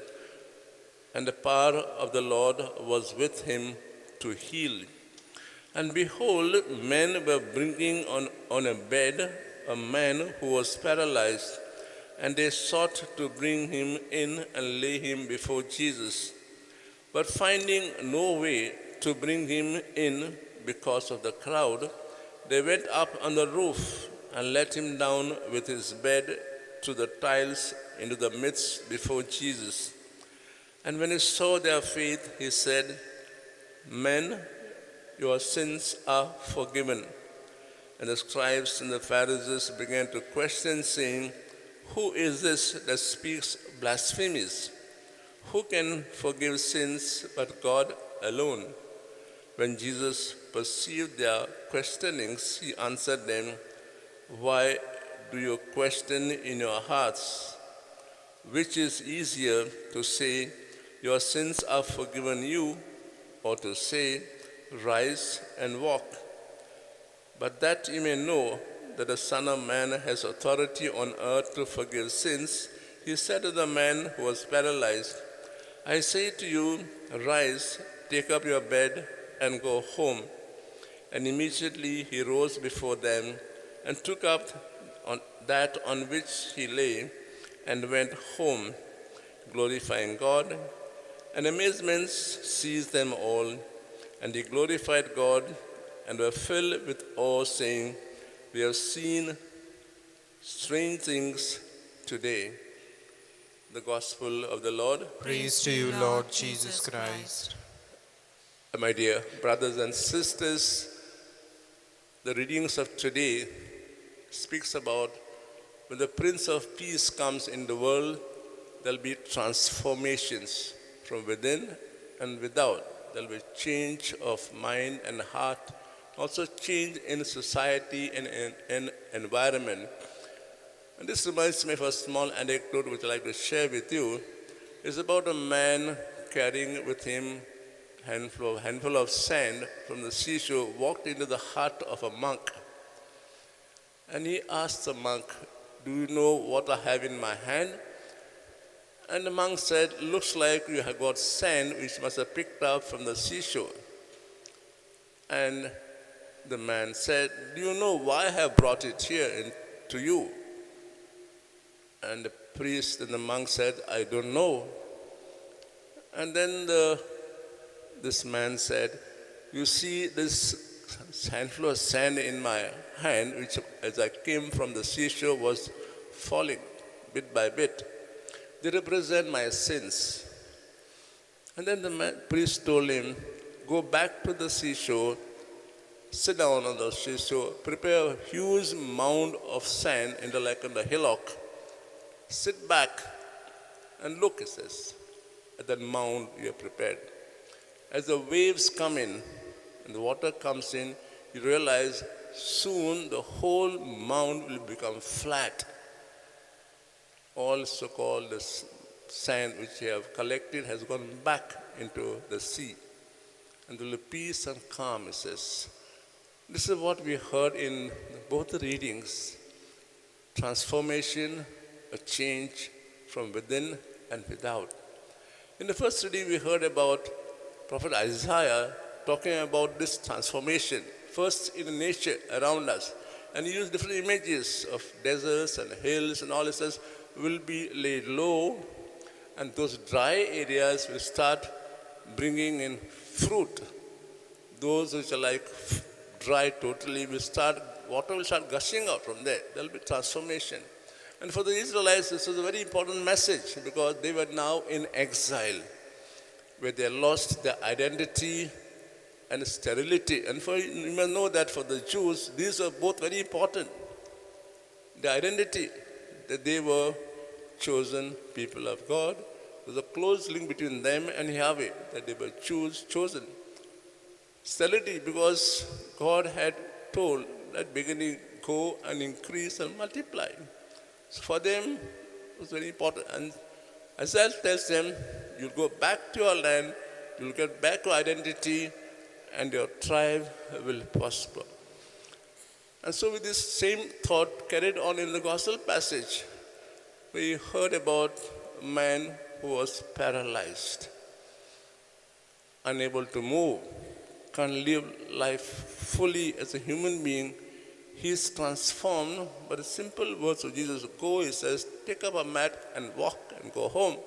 G: and the power of the Lord was with him to heal. And behold, men were bringing on a bed a man who was paralyzed, and they sought to bring him in and lay him before Jesus. But finding no way to bring him in because of the crowd, they went up on the roof and let him down with his bed to the tiles into the midst before Jesus. And when he saw their faith, he said, "Men, your sins are forgiven." And the scribes and the Pharisees began to question, saying, "Who is this that speaks blasphemies? Who can forgive sins but God alone?" When Jesus perceived their questionings, he answered them, "Why do you question in your hearts? Which is easier to say, 'Your sins are forgiven you,' or to say, 'Rise and walk'? But that you may know that the Son of Man has authority on earth to forgive sins," he said to the man who was paralyzed, "I say to you, rise, take up your bed, and go home." And immediately he rose before them and took up on that on which he lay and went home, glorifying God. And amazement seized them all, and they glorified God and were filled with awe, saying, "We have seen strange things today." The Gospel of the Lord.
F: Praise to you, Lord Jesus Christ.
G: My dear brothers and sisters, the readings of today speaks about when the Prince of Peace comes in the world, there'll be transformations from within and without. There'll be change of mind and heart, also change in society and in environment. And this reminds me of a small anecdote which I'd like to share with you. It's about a man carrying with him a handful of sand from the seashore, walked into the hut of a monk. And he asked the monk, "Do you know what I have in my hand?" And the monk said, "Looks like you have got sand which must have picked up from the seashore." And the man said, "Do you know why I have brought it here to you?" And the priest and the monk said, "I don't know." And then this man said, "You see this handful of sand in my hand, which as I came from the seashore was falling bit by bit. They represent my sins." And then the priest told him, "Go back to the seashore, sit down on the seashore, prepare a huge mound of sand in the like on the hillock. Sit back and look," he says, "at that mound you have prepared. As the waves come in and the water comes in, you realize soon the whole mound will become flat. All so-called the sand which you have collected has gone back into the sea. And there will be peace and calm," he says. This is what we heard in both the readings. Transformation, a change from within and without. In the first reading, we heard about Prophet Isaiah talking about this transformation, first in the nature around us. And he used different images of deserts and hills and all this says, will be laid low, and those dry areas will start bringing in fruit. Those which are like dry totally will start, water will start gushing out from there. There will be transformation. And for the Israelites, this was a very important message because they were now in exile, where they lost their identity and sterility. And for you must know that for the Jews, these were both very important. The identity, that they were chosen people of God. There was a close link between them and Yahweh, that they were chosen. Sterility, because God had told at beginning, go and increase and multiply. So for them, it was very important. And Isaiah tells them, you'll go back to your land, you'll get back to identity, and your tribe will prosper. And so with this same thought carried on in the gospel passage, we heard about a man who was paralyzed, unable to move, can't live life fully as a human being. He's transformed by the simple words of Jesus. Go, he says, take up a mat and walk and go home.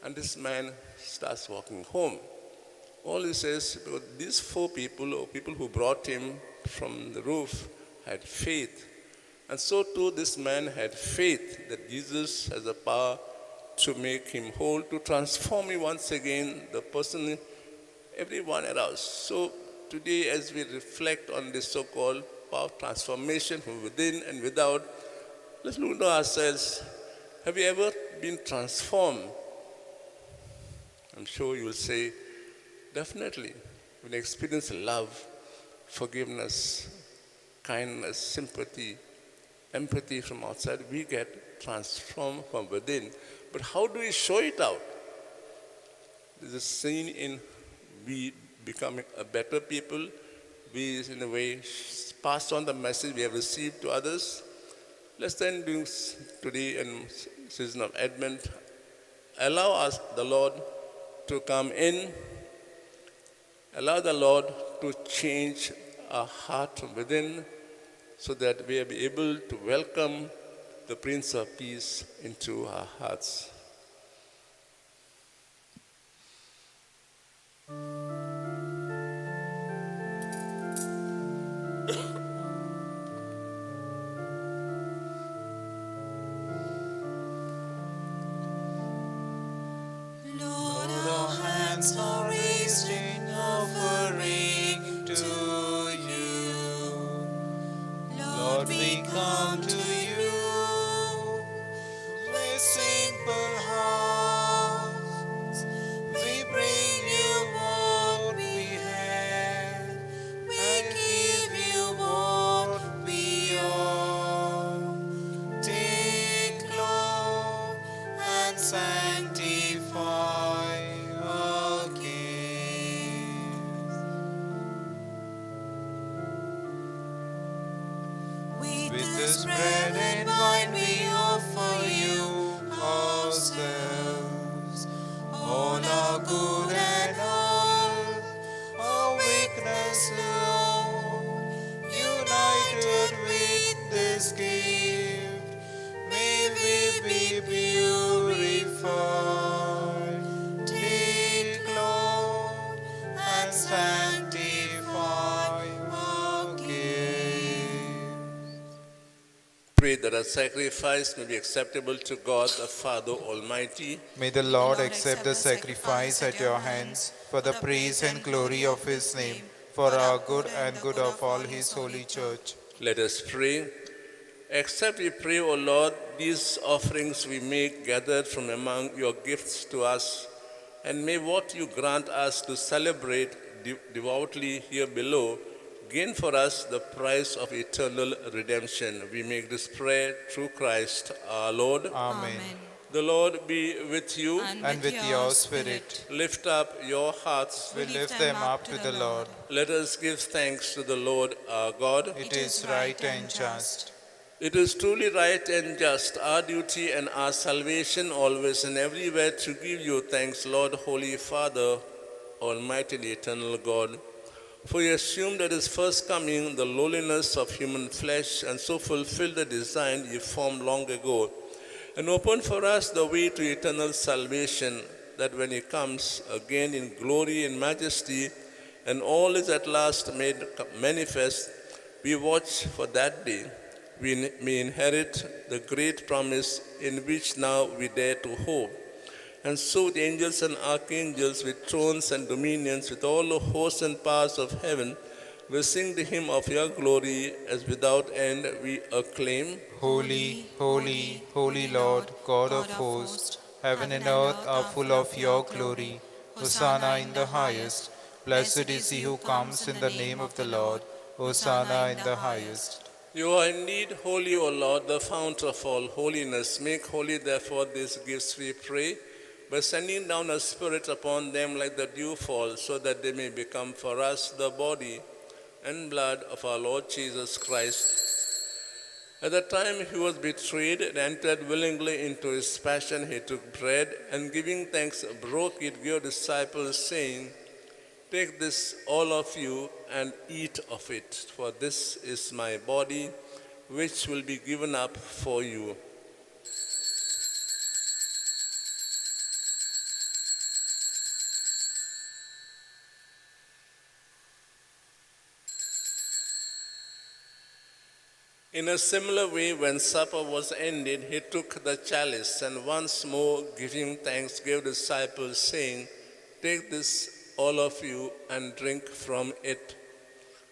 G: And this man starts walking home. All he says, because these four people, or people who brought him from the roof, had faith. And so too this man had faith that Jesus has the power to make him whole, to transform him once again, the person, everyone around. So today as we reflect on this so-called power of transformation from within and without, let's look into ourselves. Have you ever been transformed? I'm sure you will say, definitely. When you experience love, forgiveness, kindness, sympathy, empathy from outside, we get transformed from within. But how do we show it out? There's a scene in we becoming a better people. We, in a way, pass on the message we have received to others. Let's then do today in season of Advent, allow us, the Lord, to come in. Allow the Lord to change our heart from within so that we will be able to welcome the Prince of Peace into our hearts.
E: Lord,
F: Our hands are raised in offering to you. Lord, we come to you with simple hearts. We bring you what we have. We give you what we are. Take, Lord, and sanctify our gifts.
E: With
F: With
E: this
F: this
E: bread
F: bread
E: and
F: and
E: wine
F: wine
E: we
F: we
E: offer
F: offer
E: you
F: you
E: ourselves,
F: ourselves,
E: all
F: all
E: our
F: our
E: good
F: good
E: and
F: and
E: all
F: all
E: our
F: our
E: weakness,
F: weakness,
E: Lord,
F: Lord,
E: united
F: united
E: with
F: with
E: this
F: this
E: gift,
F: gift,
E: may
F: may
E: we
F: we
E: be
F: be
E: purified.
F: purified.
E: Take,
F: Take,
E: Lord,
F: Lord,
E: and
F: and
E: sanctify
F: sanctify
E: our
F: our
E: gift.
F: gift.
G: Pray that our sacrifice may be acceptable to God the Father Almighty.
F: May the Lord accept the sacrifice at your hands for the praise and glory of his name, for our good and good of all his holy church.
G: Let us pray. Accept, we pray, O Lord, these offerings we make gathered from among your gifts to us, and may what you grant us to celebrate devoutly here below gain for us the price of eternal redemption. We make this prayer through Christ our Lord.
F: Amen.
G: The Lord be with you.
F: And with your spirit,
G: Lift up your hearts.
F: we lift them up to the Lord.
G: Let us give thanks to the Lord our God.
F: It is right and just.
G: It is truly right and just, our duty and our salvation always and everywhere to give you thanks, Lord, Holy Father, Almighty and eternal God. For you assumed at his first coming the lowliness of human flesh and so fulfilled the design you formed long ago, and opened for us the way to eternal salvation, that when he comes again in glory and majesty, and all is at last made manifest, we watch for that day. We may inherit the great promise in which now we dare to hope. And so the angels and archangels with thrones and dominions, with all the hosts and powers of heaven, will sing the hymn of your glory as without end we acclaim.
F: Holy, holy, holy Lord, God of hosts, heaven and earth are full of your glory. Hosanna in the highest. Blessed is he who comes in the name of the Lord. Hosanna in the highest.
G: You are indeed holy, O Lord, the fount of all holiness. Make holy, therefore, these gifts, we pray, by sending down a spirit upon them like the dewfall, so that they may become for us the body and blood of our Lord Jesus Christ. At the time he was betrayed and entered willingly into his passion, he took bread and, giving thanks, broke it, gave disciples, saying, Take this, all of you, and eat of it, for this is my body, which will be given up for you. In a similar way, when supper was ended, he took the chalice and once more, giving thanks, gave disciples, saying, Take this, all of you, and drink from it.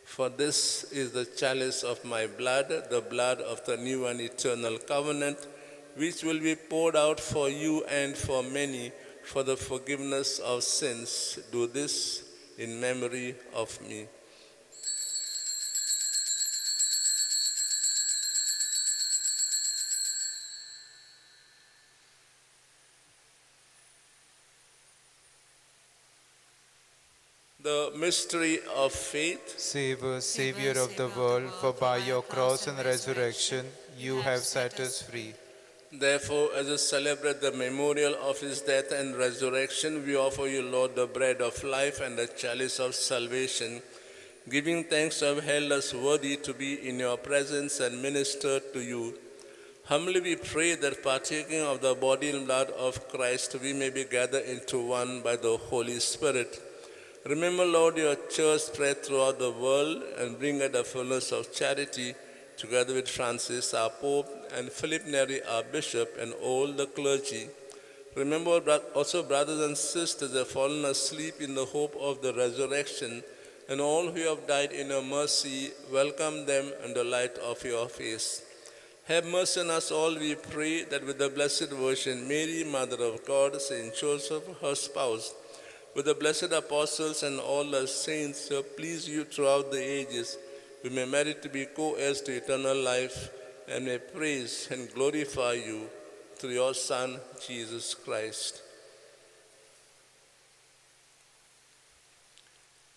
G: For this is the chalice of my blood, the blood of the new and eternal covenant, which will be poured out for you and for many for the forgiveness of sins. Do this in memory of me. The mystery of faith.
F: Save us, Savior of the world, for by your cross and resurrection you have set us free.
G: Therefore, as we celebrate the memorial of his death and resurrection, we offer you, Lord, the bread of life and the chalice of salvation, giving thanks to have held us worthy to be in your presence and minister to you. Humbly we pray that partaking of the body and blood of Christ, we may be gathered into one by the Holy Spirit. Remember, Lord, your church spread throughout the world and bring her the fullness of charity, together with Francis, our Pope, and Philip Neri, our Bishop, and all the clergy. Remember also brothers and sisters that have fallen asleep in the hope of the resurrection, and all who have died in your mercy, welcome them in the light of your face. Have mercy on us all, we pray, that with the Blessed Virgin Mary, Mother of God, Saint Joseph, her spouse, with the blessed apostles and all the saints who have pleased you throughout the ages, we may merit to be co-heirs to eternal life, and may praise and glorify you through your Son, Jesus Christ.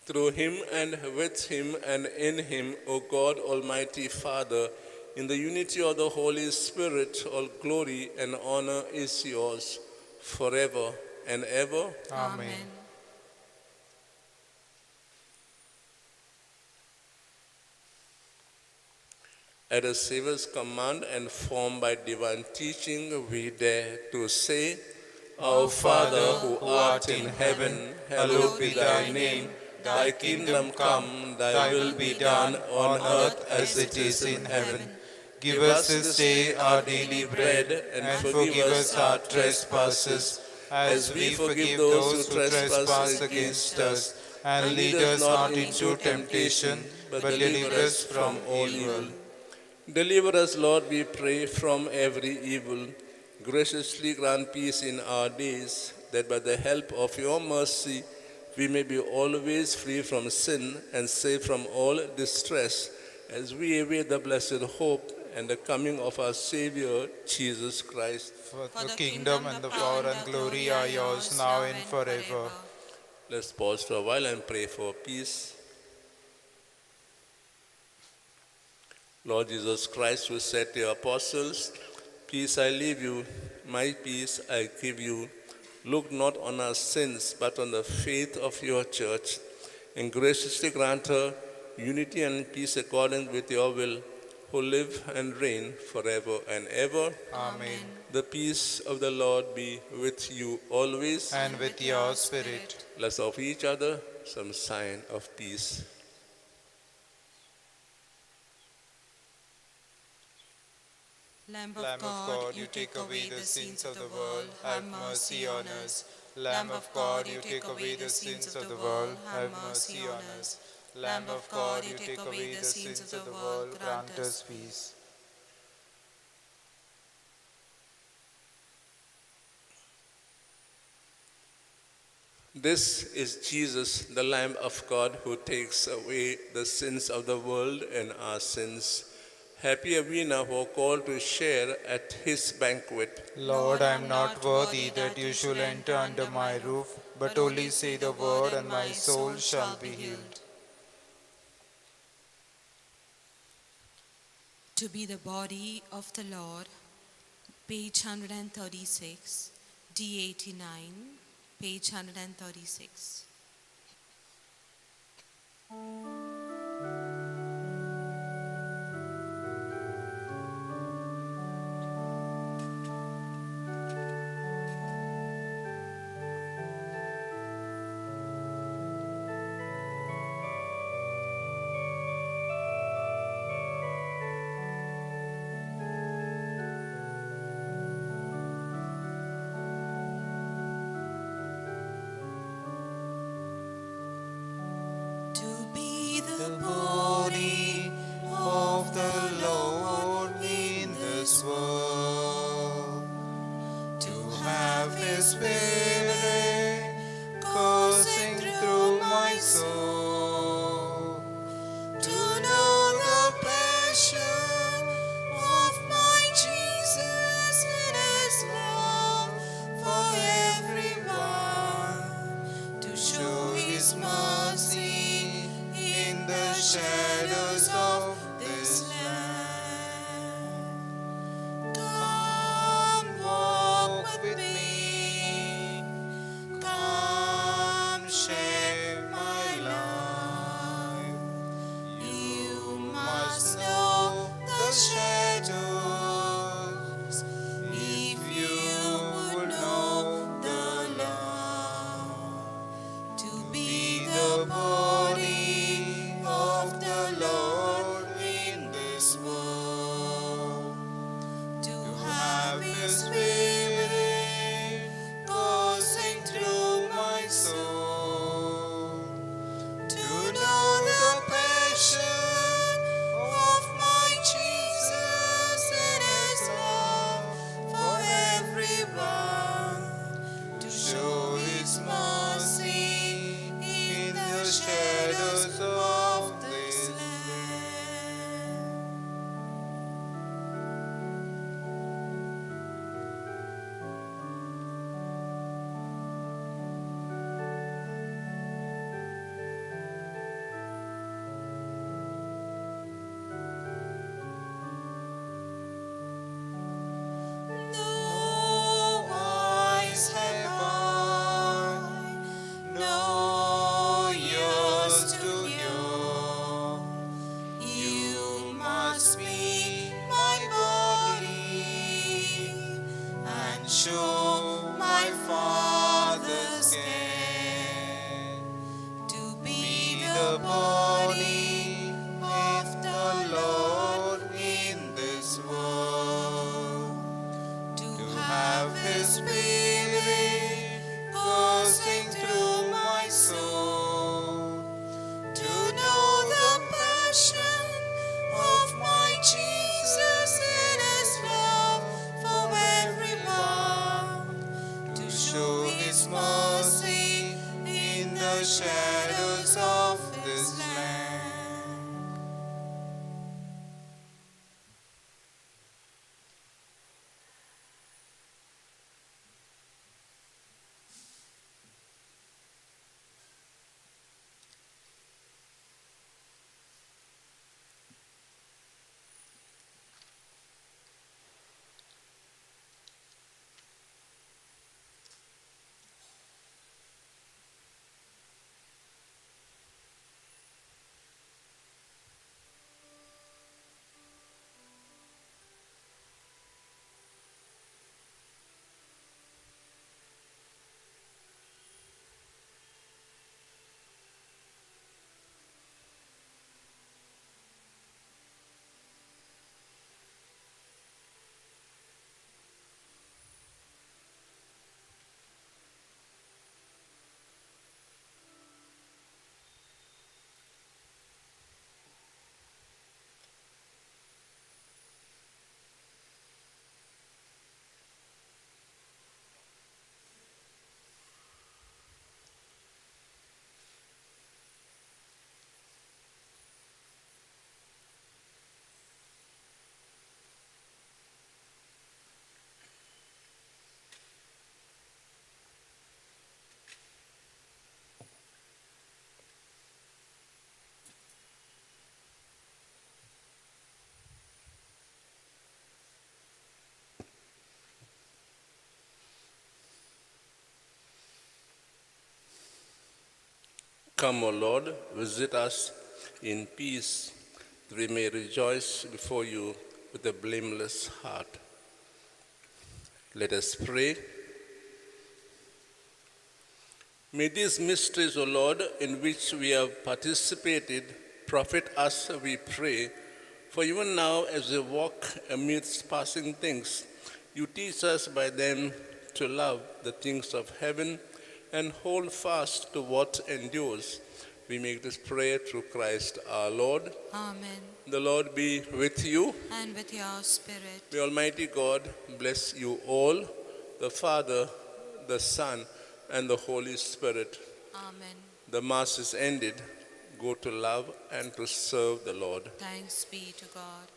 G: Through him and with him and in him, O God, Almighty Father, in the unity of the Holy Spirit, all glory and honor is yours forever and ever.
F: Amen.
G: At a Savior's command and formed by divine teaching, we dare to say, Our Father who art in heaven, hallowed be thy name. Thy kingdom come, thy will be done on earth as it is in heaven.
F: Give us this day our daily bread, and forgive us our trespasses, as we forgive those who trespass against us. And lead us not into temptation, but deliver us from all evil.
G: Deliver us, Lord, we pray, from every evil. Graciously grant peace in our days, that by the help of your mercy we may be always free from sin and safe from all distress, as we await the blessed hope and the coming of our Savior, Jesus Christ.
F: For the kingdom and the power and glory are yours, now and forever.
G: Let's pause for a while and pray for peace. Lord Jesus Christ, who said to your apostles, Peace I leave you, my peace I give you. Look not on our sins, but on the faith of your church, and graciously grant her unity and peace according with your will, who live and reign forever and ever.
F: Amen.
G: The peace of the Lord be with you always.
F: And with your spirit.
G: Let's offer each other some sign of peace.
E: Lamb
F: Lamb of God, you take away the sins of the world, have mercy on us. Lamb of God, you take away the sins of the world, have mercy on us. Lamb of God, you take away the sins of the world, grant us peace.
G: This is Jesus, the Lamb of God, who takes away the sins of the world and our sins. Happy are we now who are called to share at his banquet.
F: Lord, I am not worthy that you should enter under my roof, but only say the word, and my soul shall be healed.
E: To be the body of the Lord, page 136, D89, page 136. To be the
F: Body of the Lord in this world, to have His Spirit coursing through my soul,
E: to know the passion of my Jesus and His love for everyone, to show His mercy
F: in the shadow.
G: Come, O Lord, visit us in peace, that we may rejoice before you with a blameless heart. Let us pray. May these mysteries, O Lord, in which we have participated, profit us, we pray. For even now, as we walk amidst passing things, you teach us by them to love the things of heaven and hold fast to what endures. We make this prayer through Christ our Lord.
E: Amen.
G: The Lord be with you.
E: And with your spirit.
G: May Almighty God bless you all, the Father, the Son, and the Holy Spirit.
E: Amen.
G: The Mass is ended. Go to love and to serve the Lord.
E: Thanks be to God.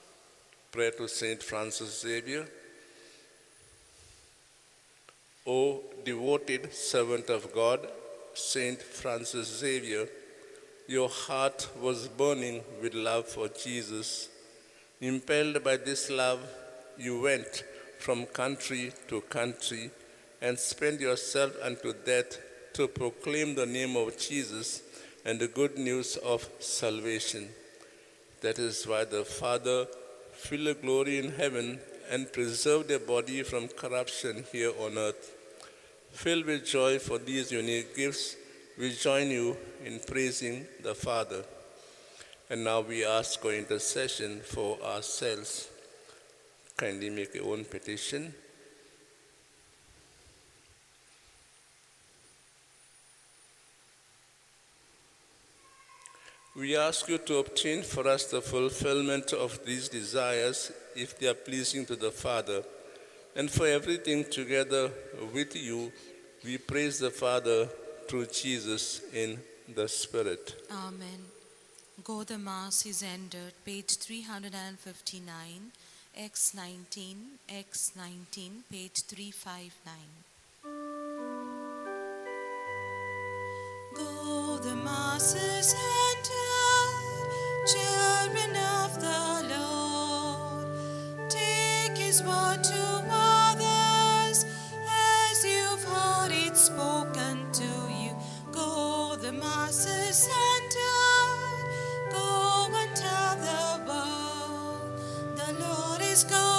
G: Prayer to Saint Francis Xavier. O devoted servant of God, Saint Francis Xavier, your heart was burning with love for Jesus. Impelled by this love, you went from country to country and spent yourself unto death to proclaim the name of Jesus and the good news of salvation. That is why the Father filled the glory in heaven and preserved their body from corruption here on earth. Filled with joy for these unique gifts, we join you in praising the Father. And now we ask for intercession for ourselves. Kindly make your own petition. We ask you to obtain for us the fulfillment of these desires, if they are pleasing to the Father. And for everything together with you, we praise the Father through Jesus in the Spirit.
E: Amen. Go, the Mass is ended. Page 359, X19, X19, page 359. Go, the Mass is ended, children of the Lord. Take his word to others as you've heard it spoken to you. Go, the Mass is ended, go and tell the world the Lord is coming.